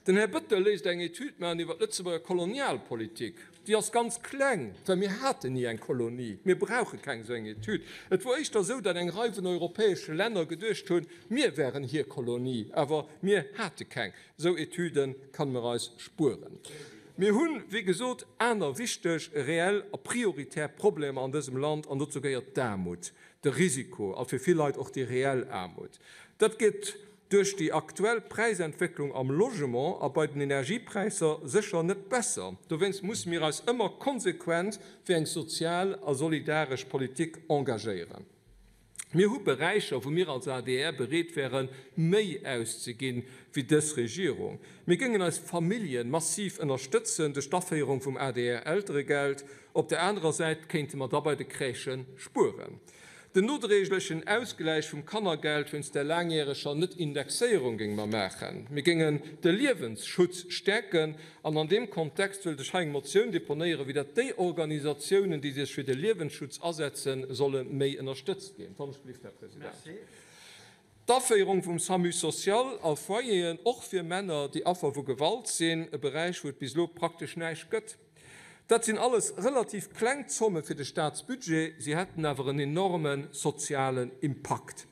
Speaker 1: Den Här Bettel léisst eng Etüd maachen iwwer d'Lëtzebuerger Kolonialpolitik. Déi ass ganz kleng, well mir haten ni eng Kolonie. Mir brauche keng esou eng Etüd. Et wor éischter esou, datt eng Rei vun europäesche Länner geduecht hunn, mir wären hir Kolonie, awer mir hate keng. Esou Etüde kann mer eis spueren. Mir hunn, wéi gesot, aner wichteg, reell a prioritär Problemer an dësem Land, an dozou gehéiert d'Aarmut, de Risiko a fir vill Leit och déi reell Aarmut. Dat gëtt duerch déi aktuell Präisentwécklung am Logement a bei den Energiepräisser sécher net besser. Dowéinst musse mir eis ëmmer konsequent fir eng sozial a solidaresch Politik engagéieren. Mir hu Beräicher, wou mir als adr bereet wären, méi auszeginn, wéi dës Regierung. Mir géingen eis Famillje massiv ënnerstëtzen duerch d'Aféierung vum ADR-Elteregeld. Op der anerer Säit kéinte mer da bei de Crèchë spueren. Den nodréiglechen Ausgläich vum Kannergeld wéinst der laangjäreger Net-Indexéierung géinge mer maachen. Mir géingen de Liewensschutz stäerken an an deem Kontext wëllt ech hei eng Motioun deponéieren, wéi dat déi Organisatiounen, déi sech fir de Liewensschutz asetzen, solle méi ënnerstëtzt ginn. Wann ech gelift, Här President. D'Aféierung vum SAMU social a Foyeren, och fir Männer, déi Affer vu Gewalt sinn, e Beräich, wou et bis elo praktesch näischt gëtt. Dat sinn alles relativ kleng Zomme fir de Staatsbudget, si hätten awer en enorme sozialen Impakt.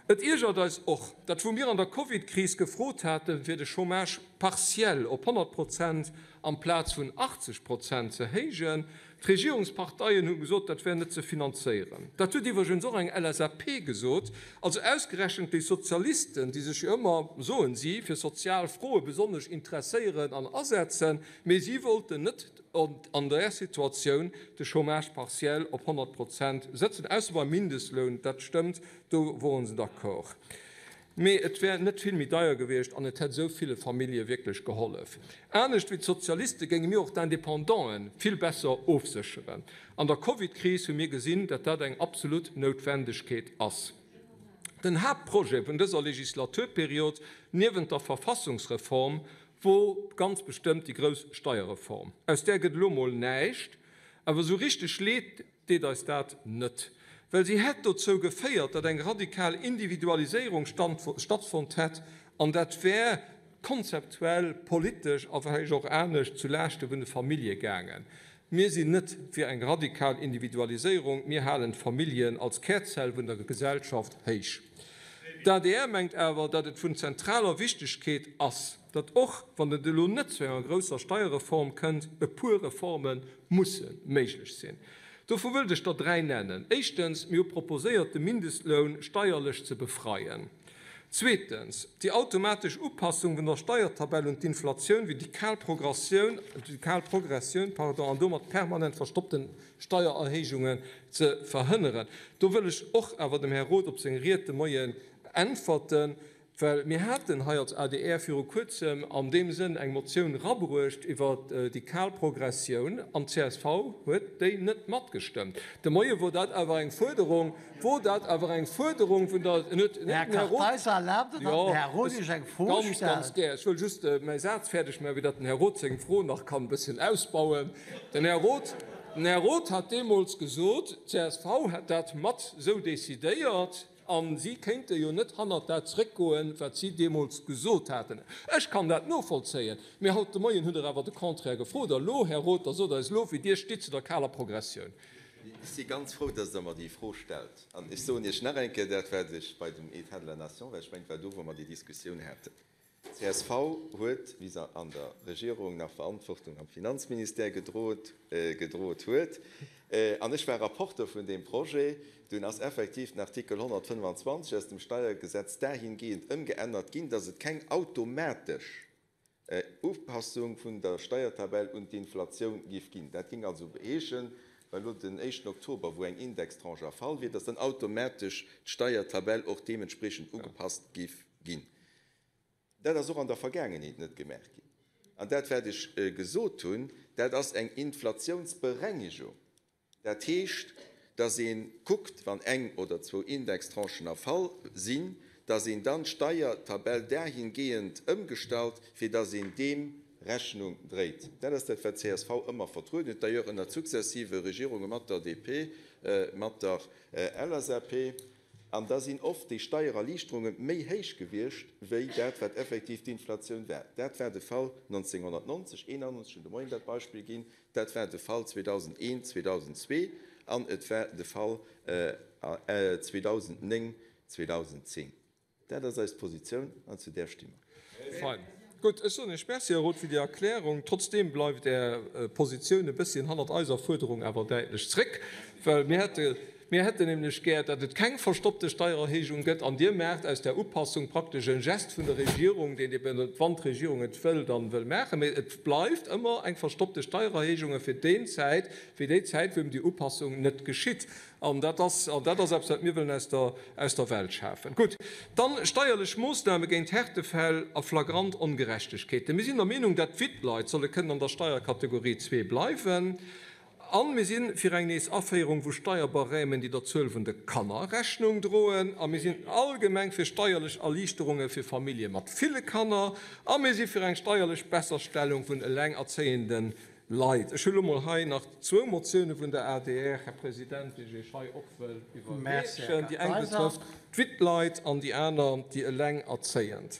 Speaker 1: Et iergert eis och, datt wou mir an der Covid-Kris gefrot haten, fir de Chômage partiel op 100 Prozent amplaz vun 80 Prozent ze héijen, D'Regierungsparteien hu gesot, dat wär net ze finanzéieren. Dat huet iwwregens och eng LSAP gesot. Also ausgerechent déi Sozialisten, déi sech jo ëmmer, soen si, fir sozial Froe besonnesch interesséieren an asetzen, mee si wollten net an där Situatioun de Chômage partiel op 100 Prozent sëtzen, ausser beim Mindestloun, dat stëmmt, do woren se d'accord. Mee et wär net vill méi deier gewiescht an et hätt esou ville Famillje wierklech gehollef. Anescht wéi d'Sozialiste géinge mir och d'Independanten vill besser ofsécheren. An der Covid-Kris hu mir gesinn, datt dat eng absolut Noutwendegkeet ass. Den Haaptprojet vun dëser Legislaturperiod, niewent der Verfassungsreform, wor ganz bestëmmt déi grouss Steierreform. Aus där gëtt elo mol näischt, awer esou richteg leed deet eis dat net, well si hätt dozou geféiert, datt eng radikal Individualiséierung stattfonnt hätt, an dat wär konzeptuell, politesch a vläicht och anescht zu Laaschte vun de Famillje gaangen. Mir sinn net fir eng radikal Individualiséierung, mir halen d'Familljen als Kärzell vun der Gesellschaft héich. D'adr mengt awer, datt et vun zentraler Wichtegkeet ass, datt och wann et elo net zu enger grousser Steierreform kënnt, e puer Reforme musse méiglech sinn. Dovu wëllt ech der dräi nennen. Éischtens, mir hu proposéiert, de Mindestloun steierlech ze befreien. Zweetens, déi automatesch Upassung vun der Steiertabell un d'Inflatioun, wéi déi kal Progressioun, déi kal Progressioun, pardon, an domat permanent verstoppten Steiererhéijungen ze verhënneren. Do wëll ech och awer dem Här Roth op seng Ried de Moien äntwerten. Well mir haten hei als adr viru Kuerzem an deem Sënn eng Motioun erabruecht iwwert déi kal Progressioun, an d'CSV huet déi net matgestëmmt. De Moie wor dat awer eng Fuerderung, wor dat awer eng Fuerderung vun der, en huet,
Speaker 2: Här
Speaker 1: den Här Roth,
Speaker 2: Kartheiser, erlaabt Der, datt
Speaker 1: jo,
Speaker 2: den Här Roth Iech eng Fro
Speaker 1: ganz, ganz
Speaker 2: stellt?
Speaker 1: gär. Ech wëll just mäi Saz fäerdeg maachen, fir datt den Här Roth seng Fro nach kann e bësschen ausbauen. Den Här Roth, den Här Roth hat deemools gesot, d'CSV hätt dat mat esou decidéiert. A si kéinte jo net hannert dat zréckgoen, wat si deemools gesot haten. Ech kann dat novollzéien, mee haut de Moien hutt Der awer de Contraire gefrot. A lo, Här Roth, da sot eis elo, wéi Dir stitt zu der kaler Progressioun.
Speaker 3: Ech si ganz frou, dass Der mer déi Fro stellt. An ech soen Iech nach eng Kéier dat, wat ech bei dem État de la Nation, well ech mengen, et war do, wou mer déi Diskussioun haten, Csv huet, wéi se an der Regierung nach Verantwortung am Finanzministère gedroet huet, an ech war Rapporteur vun deem Projet, dunn ass effektiv den Artikel 125 aus dem Steiergesetz dahingehend ëmgeännert ginn, dass et keng automatesch Upassung vun der Steiertabell un d'Inflatioun géif ginn. Dat géing also heeschen, well elo den éischten Oktober, wou eng Indextranche erfall wier, dass dann automatesch d'Steiertabell och deementspreechend ugepasst géif ginn. Dat ass och an der Vergaangenheet net gemaach ginn. An dat, wat ech gesot hunn, dat ass eng Inflationsberengegung. Dat heescht, dass ee kuckt, wann eng oder zwou Indextranchen erfall sinn, dass een dann d'Steiertabell dahingehend ëmgestalt, fir dass een deem Rechnung dréit. Dat ass dat, wat csv ëmmer vertrueden huet, d'ailleurs ënner sukzessive Regierunge mat der DP, mat der LSAP. An da sinn oft déi Steiererliichterunge méi héich gewiescht wéi dat, wat effektiv d'Inflatioun war. Dat war de Fall 1990, 91, ech hunn de Moien dat Beispill ginn, dat war de Fall 2001, 2002 an et war de Fall 2009, 2010. Dat ass eis Positioun an zu där sti mer.
Speaker 1: Fein. Gutt, ech soen Iech Merci, Här Roth, fir déi Erklärung. Trotzdeem bleift Är Positioun e bësschen hannert eiser Fuerderung awer däitlech zréck, well mir hätte, mir hätten nämlech gär, datt et keng verstoppte Steiererhéijung gëtt an Dir maacht aus där Upassung praktesch e Gest vun der Regierung, deen eben, wann d'Regierung et wëll, dann wëll maachen. Mee et bleift ëmmer eng verstoppte Steiererhéijunge fir déi Zäit, fir déi Zäit, wou eben déi Upassung net geschitt. An dat ass, an dat ass eppes, wat mir wëllen aus der, aus der Welt schafen. Gutt, dann steierlech Moossname géint Härtefäll a flagrant Ongerechtegkeeten. Mir sinn der Meenung, dat d'Wittleit solle kënnen an der Steierkategorie zwee bleiwen. A mir si fir eng nees Aféierung vu Steierbarèmen, déi der Zuel vun de Kanner Rechnung droen. A mir sinn allgemeng fir steierlech Erliichterunge fir Famillje mat ville Kanner. A mir si fir eng steierlech Besserstellung vun elengerzéiende Leit. Ech hu lo mol hei nach zwou Motioune vun der adr, Här President, déi ech Iech hei och wëll iwwerreechen. Déi eng betrëfft d'Wittleit an déi aner déi Elengerzéiend.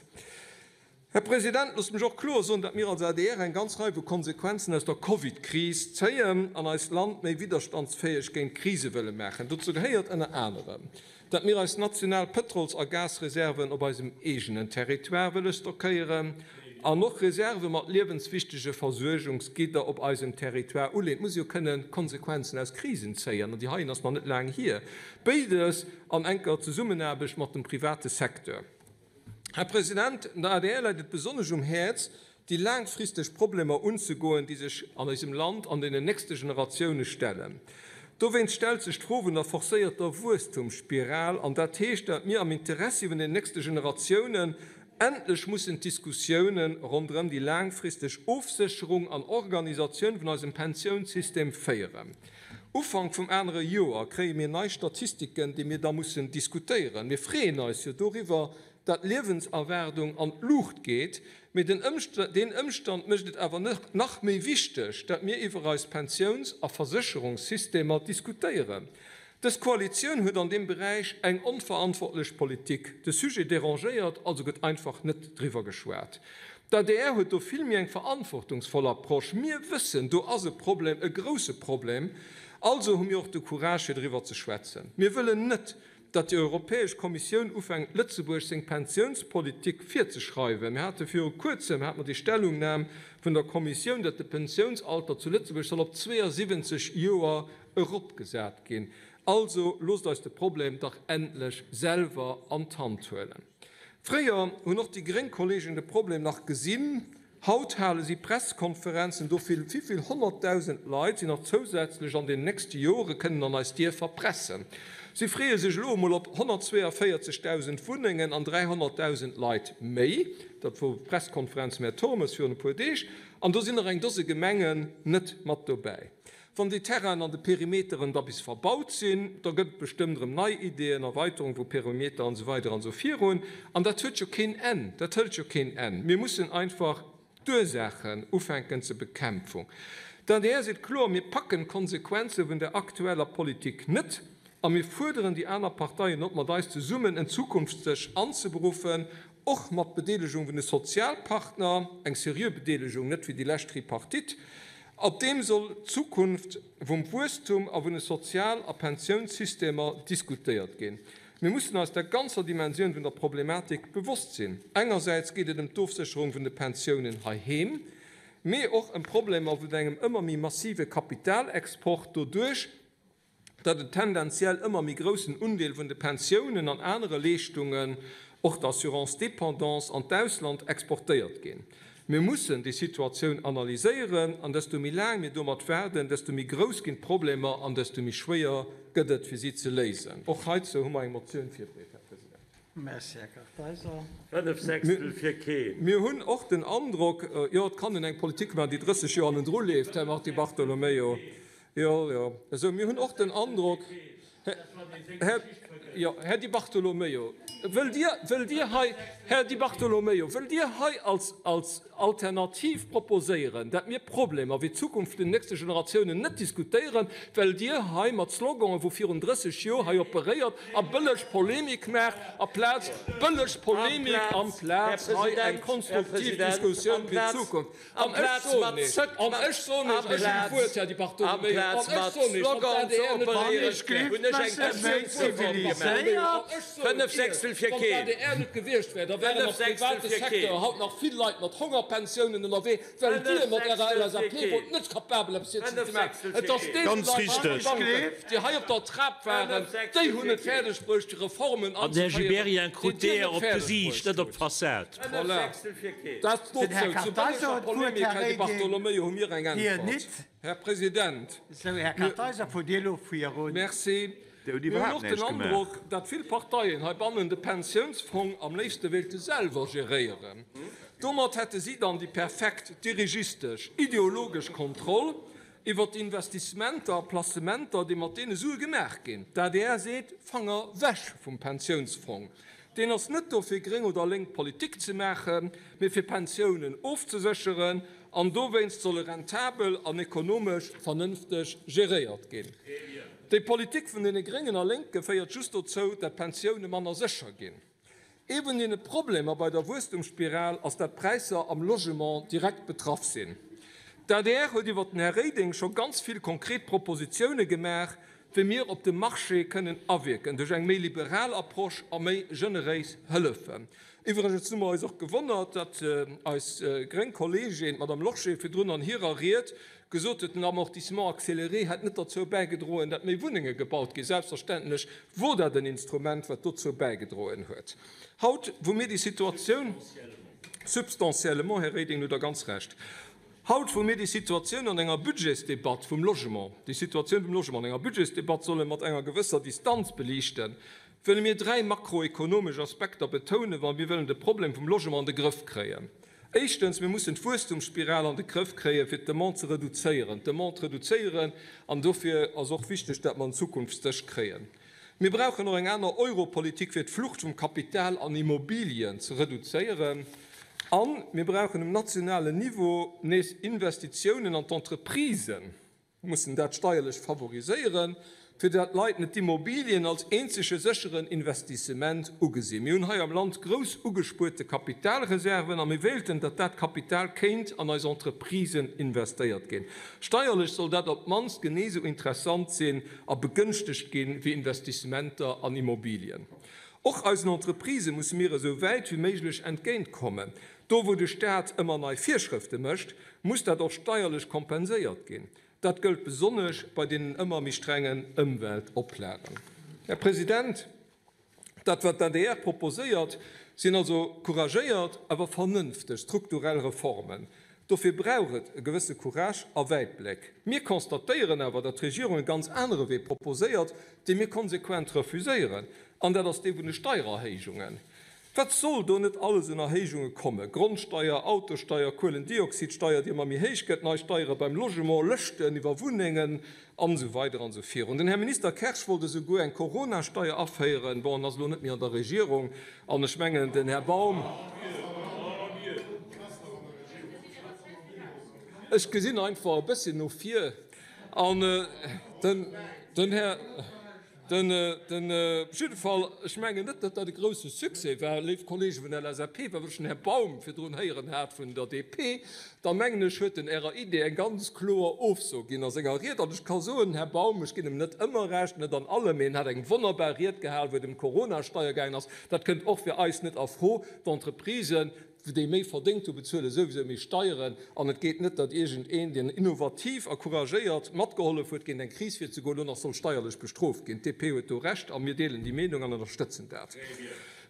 Speaker 1: Här President, loosst mech och kloer soen, datt mir als adr eng ganz Rei vu Konsequenzen aus der Covid-Kris zéien an eist Land méi widderstandsfäeg géint Krise wëlle maachen. Dozou gehéiert ënner anerem, datt mir eis national Pëtrols a Gasreserven op eisem eegenen Territoire wëlle stockéieren. An och Reserve mat liewenswichtege Versuergungsgidder op eisem Territoire uleeën. Et muss ee jo kënnen Konsequenzen aus Krisen zéien, an déi heien ass nach net laang hier. Béides an enker Zesummenaarbecht mat dem private Secteur. Här President, der adr läit et besonnesch um Häerz, déi laangfristeg Problemer unzegoen, déi sech an eisem Land an deenen nächste Generatioune stellen. Dowéinst stellt sech d'Fro vun der forcéierter Wuesstumsspiral, an dat heescht, dat mir am Interessi vun den nächste Generatiounen endlech mussen d'Diskussioune ronderëm déi laangfristeg Ofsécherung an Organisatioun vun eisem Pensiounssystem féieren. Ufank vum anere Joer kréie mir nei Statistiken, déi mir da mussen diskutéieren. Mir freeën eis jo doriwwer, dat d'Liewenserwaardung an d'Luucht geet, mee den deen Ëmstand mécht et awer nach méi wichteg, dat mir iwwer eis Pensiouns a Versécherungssystemer diskutéieren. Dës Koalitioun huet an deem Beräich eng onverantwortlech Politik. De Sujet dérangéiert, also gëtt einfach net driwwer geschwat. D'adr huet do vill méi eng verantwortungsvoll Approche. Mir wëssen, do ass e Problem, e grousse Problem, also hu mir och de Courage fir driwwer ze schwätzen. Mir wëllen net, datt déi Europäesch Kommissioun ufänkt Lëtzebuerg seng Pensiounspolitik virzeschreiwen. Mir hate viru kuerzem hate mer déi Stellungnam vun der Kommissioun, datt de Pensiounsalter zu Lëtzebuerg soll op 72 Joer eropgesat ginn. Also loosst eis de Problem dach endlech selwer an d'Hand huelen. Fréier hunn och déi gréng Kollegen de Problem nach gesinn. Haut hale si Presskonferenzen dofir, wivill 100.000 Leit si nach zousätzlech an den nächste Jore kënnen an eis Dierfer pressen. Si freeë sech elo emol op 142.000 Wunnengen an 300.000 Leit méi. Dat wor d'Presskonferenz vum Här Turmes virun e puer Deeg. An do sinn nach eng Dose Gemengen net mat dobäi. Wann déi Terrainen an de Perimeteren da bis verbaut sinn, da gëtt et bestëmmt erëm nei Ideeën, Erweiterung vu Perimeter an esou weider an esou virun. An dat huet jo keen Enn, dat hëlt jo keen Enn. Mir mussen einfach d'Ursaachen ufänken ze bekämpfung. D'adr seet kloer, Mir packen d'Konsequenze vun der aktueller Politik net a mir fuerderen déi aner Parteien op, mat eis zesummen en Zukunftsdësch anzeberuffen, Och mat Bedeelegung vun de Sozialpartner, eng seriö Bedeelegung, net wéi déi lescht Tripartite. Op deem soll d'Zukunft vum Wuesstum a vun de Sozial a Pensiounssystemer diskutéiert ginn. Mir mussen eis der ganzer Dimensioun vun der Problematik bewosst sinn. Engersäits geet et ëm d'Ofsécherung vun de Pensiounen heiheem, mee och ëm Problemer vun engem ëmmer méi massive Kapitalexport doduerch, datt en tendenziell ëmmer méi groussen Undeel vun de Pensiounen an anere Leeschtungen, och d'Assurance dépendance, an d'Ausland exportéiert ginn. Mir mussen déi Situatioun analyséieren, an desto méi laang mir domat waarden, desto méi grouss ginn d'Problemer an desto méi schwéier gëtt et, fir si ze léisen. Och heizou hu mer eng Motioun virbereet, Här President.
Speaker 2: Merci, Här Kartheiser.
Speaker 4: Fënnef Sechstel fir keen.
Speaker 1: Mir hunn och den Androck, jo, et kann een eng Politik maachen, déi 30 Joer hannendru leeft, Här Mars Di Bartolomeo, Jo, jo, esou. Mir hunn och den Androck, Här, jo, Här Di Bartolomeo, wëllt Dir, wëllt Dir hei, Här Di Bartolomeo, wëllt Dir hei als, als Alternativ proposéieren, dat mir Problemer wéi d'Zukunft vun den nächste Generatiounen net diskutéieren, well Dir hei mat Sloganen vu virun 30 Joer hei operéiert a bëlleg Polemik maacht, aplaz, bëlleg Polemik amplaz hei eng konstruktiv Diskussioun fir d'Zukunft? An ech soen Iech, an ech soen Iech, ech hunn d'Wuert, Här Di Bartolomeo, an ech soen Iech, wann d'ADR net gewiescht wär, wann d'ADR net gewiescht wär, da wären am private Secteur haut nach vill Leit mat Hongerpensiounen ënnerwee, well Dir mat Ärer LSAP wort net capabel eppes hierzun ze maachen. Et ass deene Leit ze verdanken, déi hei op der Trap waren, déi hunn et fäerdeg bruecht, déi Reformen anzeféieren, déi Dir net fäerdeg bruecht hutt. Voilà. Dat dozou. Zur bëlleger Polemik, Här Di Bartolomeo, hu mir eng Äntwert. Här President, Merci. Mir hunn och den Androck, datt vill Parteien heibannen de Pensiounsfong am léifste wéilte selwer geréieren. Domat hätte si dann déi perfekt dirigistesch, ideologesch Kontroll iwwert d'Investissementer a Placementer, déi mat deene Sue gemaach ginn. D'adr seet, Fanger wech vum Pensiounsfong! Deen ass net do fir gréng oder lénk Politik ze maachen, mee fir Pensiounen ofzesécheren, an dowéinst soll e rentabel an ekonomesch vernënfteg geréiert ginn. Déi Politik vun deene Gréngen a Lénke féiert just dozou, dat d'Pensioune manner sécher ginn. Ee vun deene Problemer bei der Wuesstumsspiral ass, dat d'Präisser am Logement direkt betraff sinn. D'adr huet iwwer den Här Reding scho ganz vill konkret Propositioune gemaach. Wéi mir op de Marché kënnen awierken duerch eng méi liberal Approche a méi generéis Hëllefen. Iwwregens hu mer eis och gewonnert, datt eis gréng Kolleegin, d'Madame Lorsché, virdrun an hirer Ried gesot huet, den Amortissement accéléré hätt net derzou bäigedroen, datt méi Wunnenge gebaut ginn. Selbstverständlech wor dat en Instrument, wat dozou bäigedroen huet. Haut, wou mir déi Situatioun. Substantiellement, Här Reding, hutt Der ganz Recht. Haut, wou mir déi Situatioun an enger Budgetsdebatt vum Logement, déi Situatioun vum Logement an enger Budgetsdebatt solle mat enger gewësser Distanz beliichten, wëlle mir dräi makroekonomesch Aspekter betounen, wa mir wëllen de Problem vum Logement an de Grëff kréien. Éischtens, mir mussen d'Wuesstumsspiral an de Grëff kréien, fir d'Demande ze reduzéieren. D'Demande reduzéieren, an dofir ass och wichteg, dat mer en Zukunftsdësch kréien. Mir brauchen och eng aner Europolitik, fir d'Flucht vum Kapital an Immobilien ze reduzéieren. A mir brauchen um nationalen Niveau nees Investitiounen an d'Entreprisen, mussen dat steierlech favoriséieren, fir dat d'Leit net d'Immobilien als eenzege sécheren Investissement ugesinn. Mir hunn hei am Land grouss ugespuerte Kapitalreserven a mir wéilten, datt dat Kapital kéint an eis Entreprisen investéiert ginn. Steierlech soll dat op d'mannst genee esou interessant sinn a begënschtegt ginn, wéi Investissementer an Immobilien. Och eisen Entreprisë musse mir esou wäit wéi méiglech entgéint kommen. Do wou de Staat ëmmer nei Virschrëfte mécht, muss dat och steierlech kompenséiert ginn. Dat gëllt besonnesch bei deenen ëmmer méi strengen Ëmweltoplagen. Här President, Dat, wat d'ADR proposéiert, sinn also couragéiert, awer vernënfteg strukturell Reformen. Dofir brauch et e gewësse Courage a Wäitbléck. Mir constatéieren awer, datt d'Regierung e ganz anere Wee proposéiert, dee mir konsequent refuséieren, an dat ass dee vun de Steiererhéijungen. Wat soll do net alles un Erhéijunge kommen, Grondsteier, Autosteier, Kuelendioxidsteier, déi ëmmer méi héich gëtt, nei Steiere beim Logement, Lëschten iwwer Wunnengen, an esou weider an esou virun. Den Här Minister Kersch wollt esouguer eng Coronasteier aféieren. Bon, en ass elo net méi an der Regierung, an ech mengen, den Här Baum. Ech gesinn einfach e bësschen no vir, an den Här. Den, den, op jidde Fall, ech mengen net, datt dat e grouse Succès war, léif Kollege vun der LSAP, well wann ech den Här Baum virdrun héieren hat vun der DP, da mengen ech, huet en Ärer Idee eng ganz kloer Ofso ginn a senger Ried. An ech ka soen, Här Baum, ech ginn em net ëmmer Recht, net an allem, mee en hat eng wonnerbar Ried gehal, wou et ëm d'Coronasteier gaangen ass. Dat kënnt och fir eis net a Fro. D'Entreprisen, Déi méi verdéngt hu bezuele souwisou méi Steieren an et geet net, datt iergend een, deen innovativ a couragéiert matgehollef huet géint eng Kris virzegoen, elo nach soll steierlech bestrooft ginn. D'DP huet do Recht a mir deelen déi Meenung an ënnerstëtzen dat.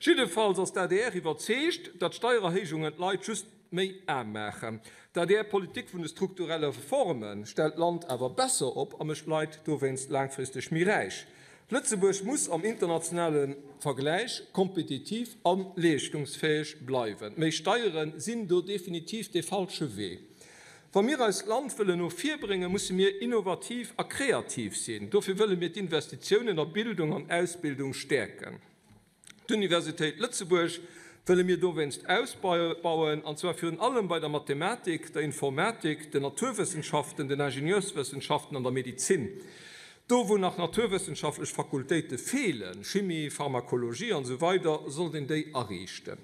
Speaker 1: Jiddefalls ass d'ADR iwwerzeegt, datt Steiererhéijungen d'Leit just méi aarm maachen. D'ADR-Politik vun de strukturelle Reforme stellt d'Land awer besser op a mécht d'Leit dowéinst laangfristeg méi räich. Lëtzebuerg muss am internationale Vergläich kompetitiv a leeschtungsfäeg bleiwen. Méi Steiere sinn do definitiv dee falsche Wee. Wa mir eist Land wëllen no vir bréngen, musse mir innovativ a kreativ sinn. Dofir wëlle mir d'Investitiounen a Bildung an Ausbildung stäerken. D'Universitéit Lëtzebuerg wëlle mir dowéinst ausbauen, an zwar virun allem bei der Mathematik, der Informatik, den Naturwëssenschaften, den Ingenieurswëssenschaften an der Medezin. Do wou nach naturwëssenschaftlech Fakultéite feelen, Chimie, Pharmakologie an esou weider, sollt een déi ariichten.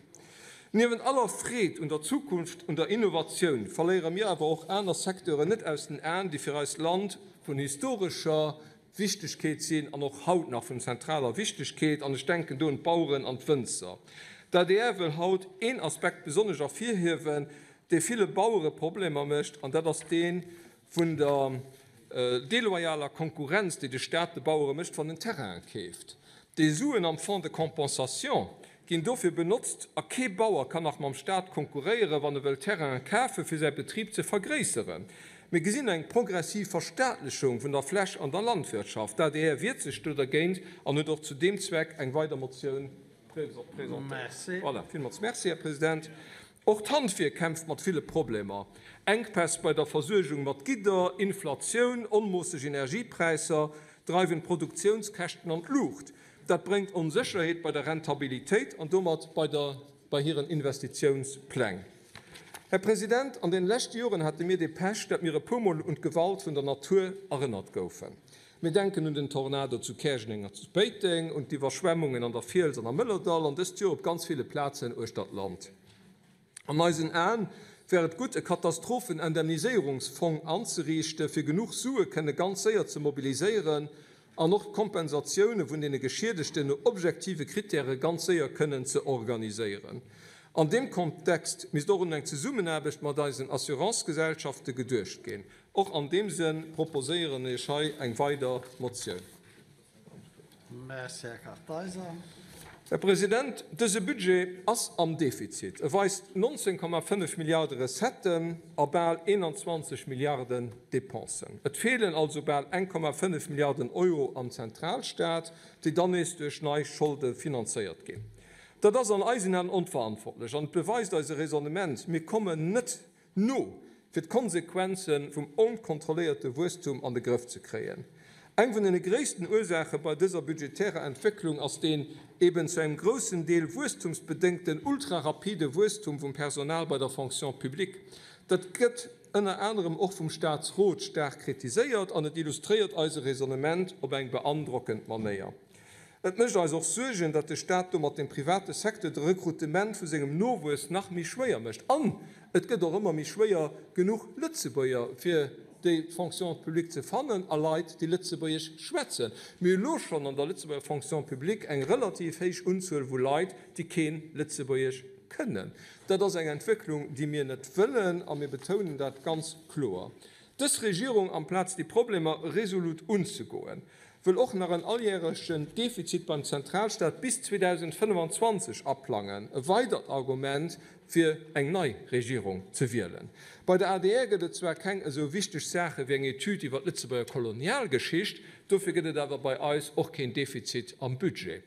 Speaker 1: Niewent aller Freed un der Zukunft, un der Innovatioun, verléiere mir awer och aner Secteuren net aus den Aen, déi fir eist Land vun historescher Wichtegkeet sinn an och haut nach vun zentraler Wichtegkeet, an ech denken do un d'Baueren an d'Wënzer. D'adr wëll haut een Aspekt besonnesch ervirhiewen, dee ville Bauere Problemer mécht, an dat ass dee vun der deloyaler Konkurrenz, déi de Staat de Bauere mécht, wann en Terrainen keeft. Déi Suen am Fonds de compensation ginn dofir benotzt a kee Bauer kann nach mam Staat konkurréieren, wann e wëll Terrainen kafen, fir säi Betrib ze vergréisseren. Mir gesinn eng progressiv Verstaatlechung vun der Fläch an der Landwirtschaft. D'adr wiert sech do dergéint an huet och zu deem Zweck eng weider Motioun presentéiert. Voilà, villmools Merci, Här President. Och d'Handwierk kämpft mat ville Problemer, Enkpäss bei der Versuergung mat Gidder, Inflatioun, onmoosseg Energiepräisser dreiwen d'Produktiounskäschten an d'Luucht. Dat bréngt Onsécherheet bei der Rentabilitéit an domat bei der bei hiren Investitiounspläng. Här President, an den leschte Joren hate mir dee Pech, dat mir e puermol un d'Gewalt vun der Natur erënnert goufen. Mir denken un den Tornado zu Käerjeng an zu Péiteng, un d'Iwwerschwemmungen an der Fiels an am Mëllerdall an dëst Joer op ganz ville Plazen uechter d'Land. An eisen Aen wär et gutt, e Katastrophenindemniséierungsfong anzeriichten, fir genuch Sue kënne ganz séier ze mobiliséieren. An och d'Kompensatioune vun deene Geschiedegten no objektive Krittäre ganz séier kënnen ze organiséieren. An deem Kontext misst och un eng Zesummenaarbecht mat eisen Assurancegesellschafte geduecht ginn. Och an deem Sënn proposéieren ech hei eng weider Motioun.
Speaker 2: Merci, Här Kartheiser.
Speaker 1: Här President, dëse Budget ass am Defizit. E weist 19,5 Milliarde Recetten a bal 21 Milliarden Dépensen. Et feelen also bal 1,5 Milliarden Euro am Zentralstaat, déi dann nees duerch nei Scholde finanzéiert ginn. Dat ass an eisen Aen onverantwortlech an et beweist eise Raisonnement, Mir kommen net No, fir d'Konsequenze vum onkontrolléierte Wuesstum an de Grëff ze kréien. Eng vun den gréissten Ursaache bei dëser budgetärer Entwécklung ass deen eben zu engem groussen Deel wuesstumsbedéngten ultrarapide Wuesstum vum Personal bei der Fonction publique. Dat gëtt ënner anerem och vum Staatsrot staark kritiséiert an et illustréiert eise Raisonnement op eng beandrockend Manéier. Et mécht eis och Suergen, datt de Staat domat dem private Secteur de Rekrutement vu sengem Nowuess nach méi schwéier mécht. An et gëtt och ëmmer méi schwéier, genuch Lëtzebuerger fir déi Fonction publique ze fannen a Leit, déi Lëtzebuergesch schwätzen. Mir hu lo schonn an der Lëtzebuerger Fonction publique eng relativ héich Unzuel vu Leit, déi keen Lëtzebuergesch kënnen. Dat ass eng Entwécklung, déi mir net wëllen, a mir betounen dat ganz kloer. Dës Regierung, amplaz déi Problemer resolut unzegoen, wëll och nach en alljärechen Defizit beim Zentralstaat bis 2025 aplangen, e weidert Argument fir eng nei Regierung ze wielen. Bei der adr gëtt et zwar keng esou wichteg Saache wéi eng Etüd iwwer d'Lëtzebuerger Kolonialgeschicht, dofir gëtt et awer bei eis och keen Defizit am Budget.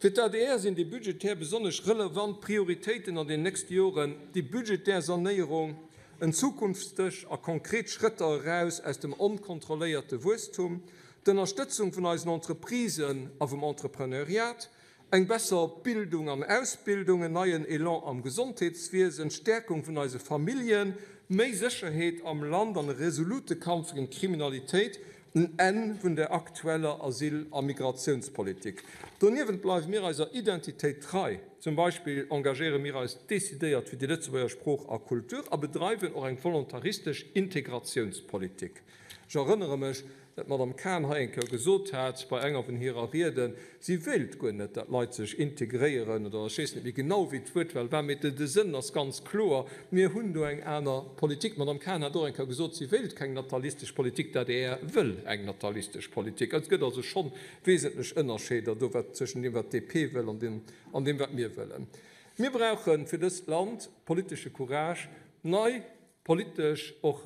Speaker 1: Fir d'ADR sinn déi budgetär besonnesch relevant Prioritéiten an den nächste Joren déi budgetär Sanéierung, en Zukunftsdësch a konkret Schrëtter eraus aus dem onkontrolléierte Wuesstum, d'Ënnerstëtzung vun eisen Entreprisen a vum Entrepreneuriat, eng besser Bildung an Ausbildung, en neien Elan am Gesondheetswiesen, d'Stäerkung vun eise Familljen, méi Sécherheet am Land an e resolute Kampf géint d'Kriminalitéit, En Enn vun der aktueller Asyl a Migratiounspolitik. Doniewent bleiwe mir eiser Identitéit trei. Zum Beispill engagéiere mir eis decidéiert fir déi Lëtzebuerger Sprooch a Kultur a bedreiwen och eng volontaristesch Integratiounspolitik. Ech erënnere mech, dat d'Madame Cahen hei eng Kéier gesot hat bei enger vun hirer Rieden, si wéilt guer net, dat Leit sech integréieren oder ech weess net méi genau, wéi d'Wuertwahl war, mee de Sënn ass ganz kloer, Mir hunn do eng aner Politik. D'Madame Cahen hat och eng Kéier gesot, si wéilt keng natalistesch Politik. D'adr wëll eng natalistesch Politik. Et gëtt also scho wesentlech Ënnerscheeder do wat zwëschen deem, wat d'DP wëll an deem, an deem wat mir wëllen. Mir brauche fir dëst Land politesche Courage, nei politesch och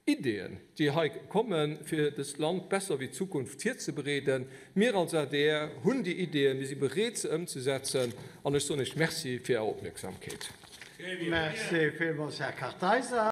Speaker 1: Ideeën, déi hei kommen, fir dëst Land besser wéi d'Zukunft virzebereeden. Mir als adr hunn déi Ideeën, mir si bereet se ëmzesetzen an ech soen Iech Merci fir Är Opmierksamkeet.
Speaker 2: Merci villmools, Här Kartheiser.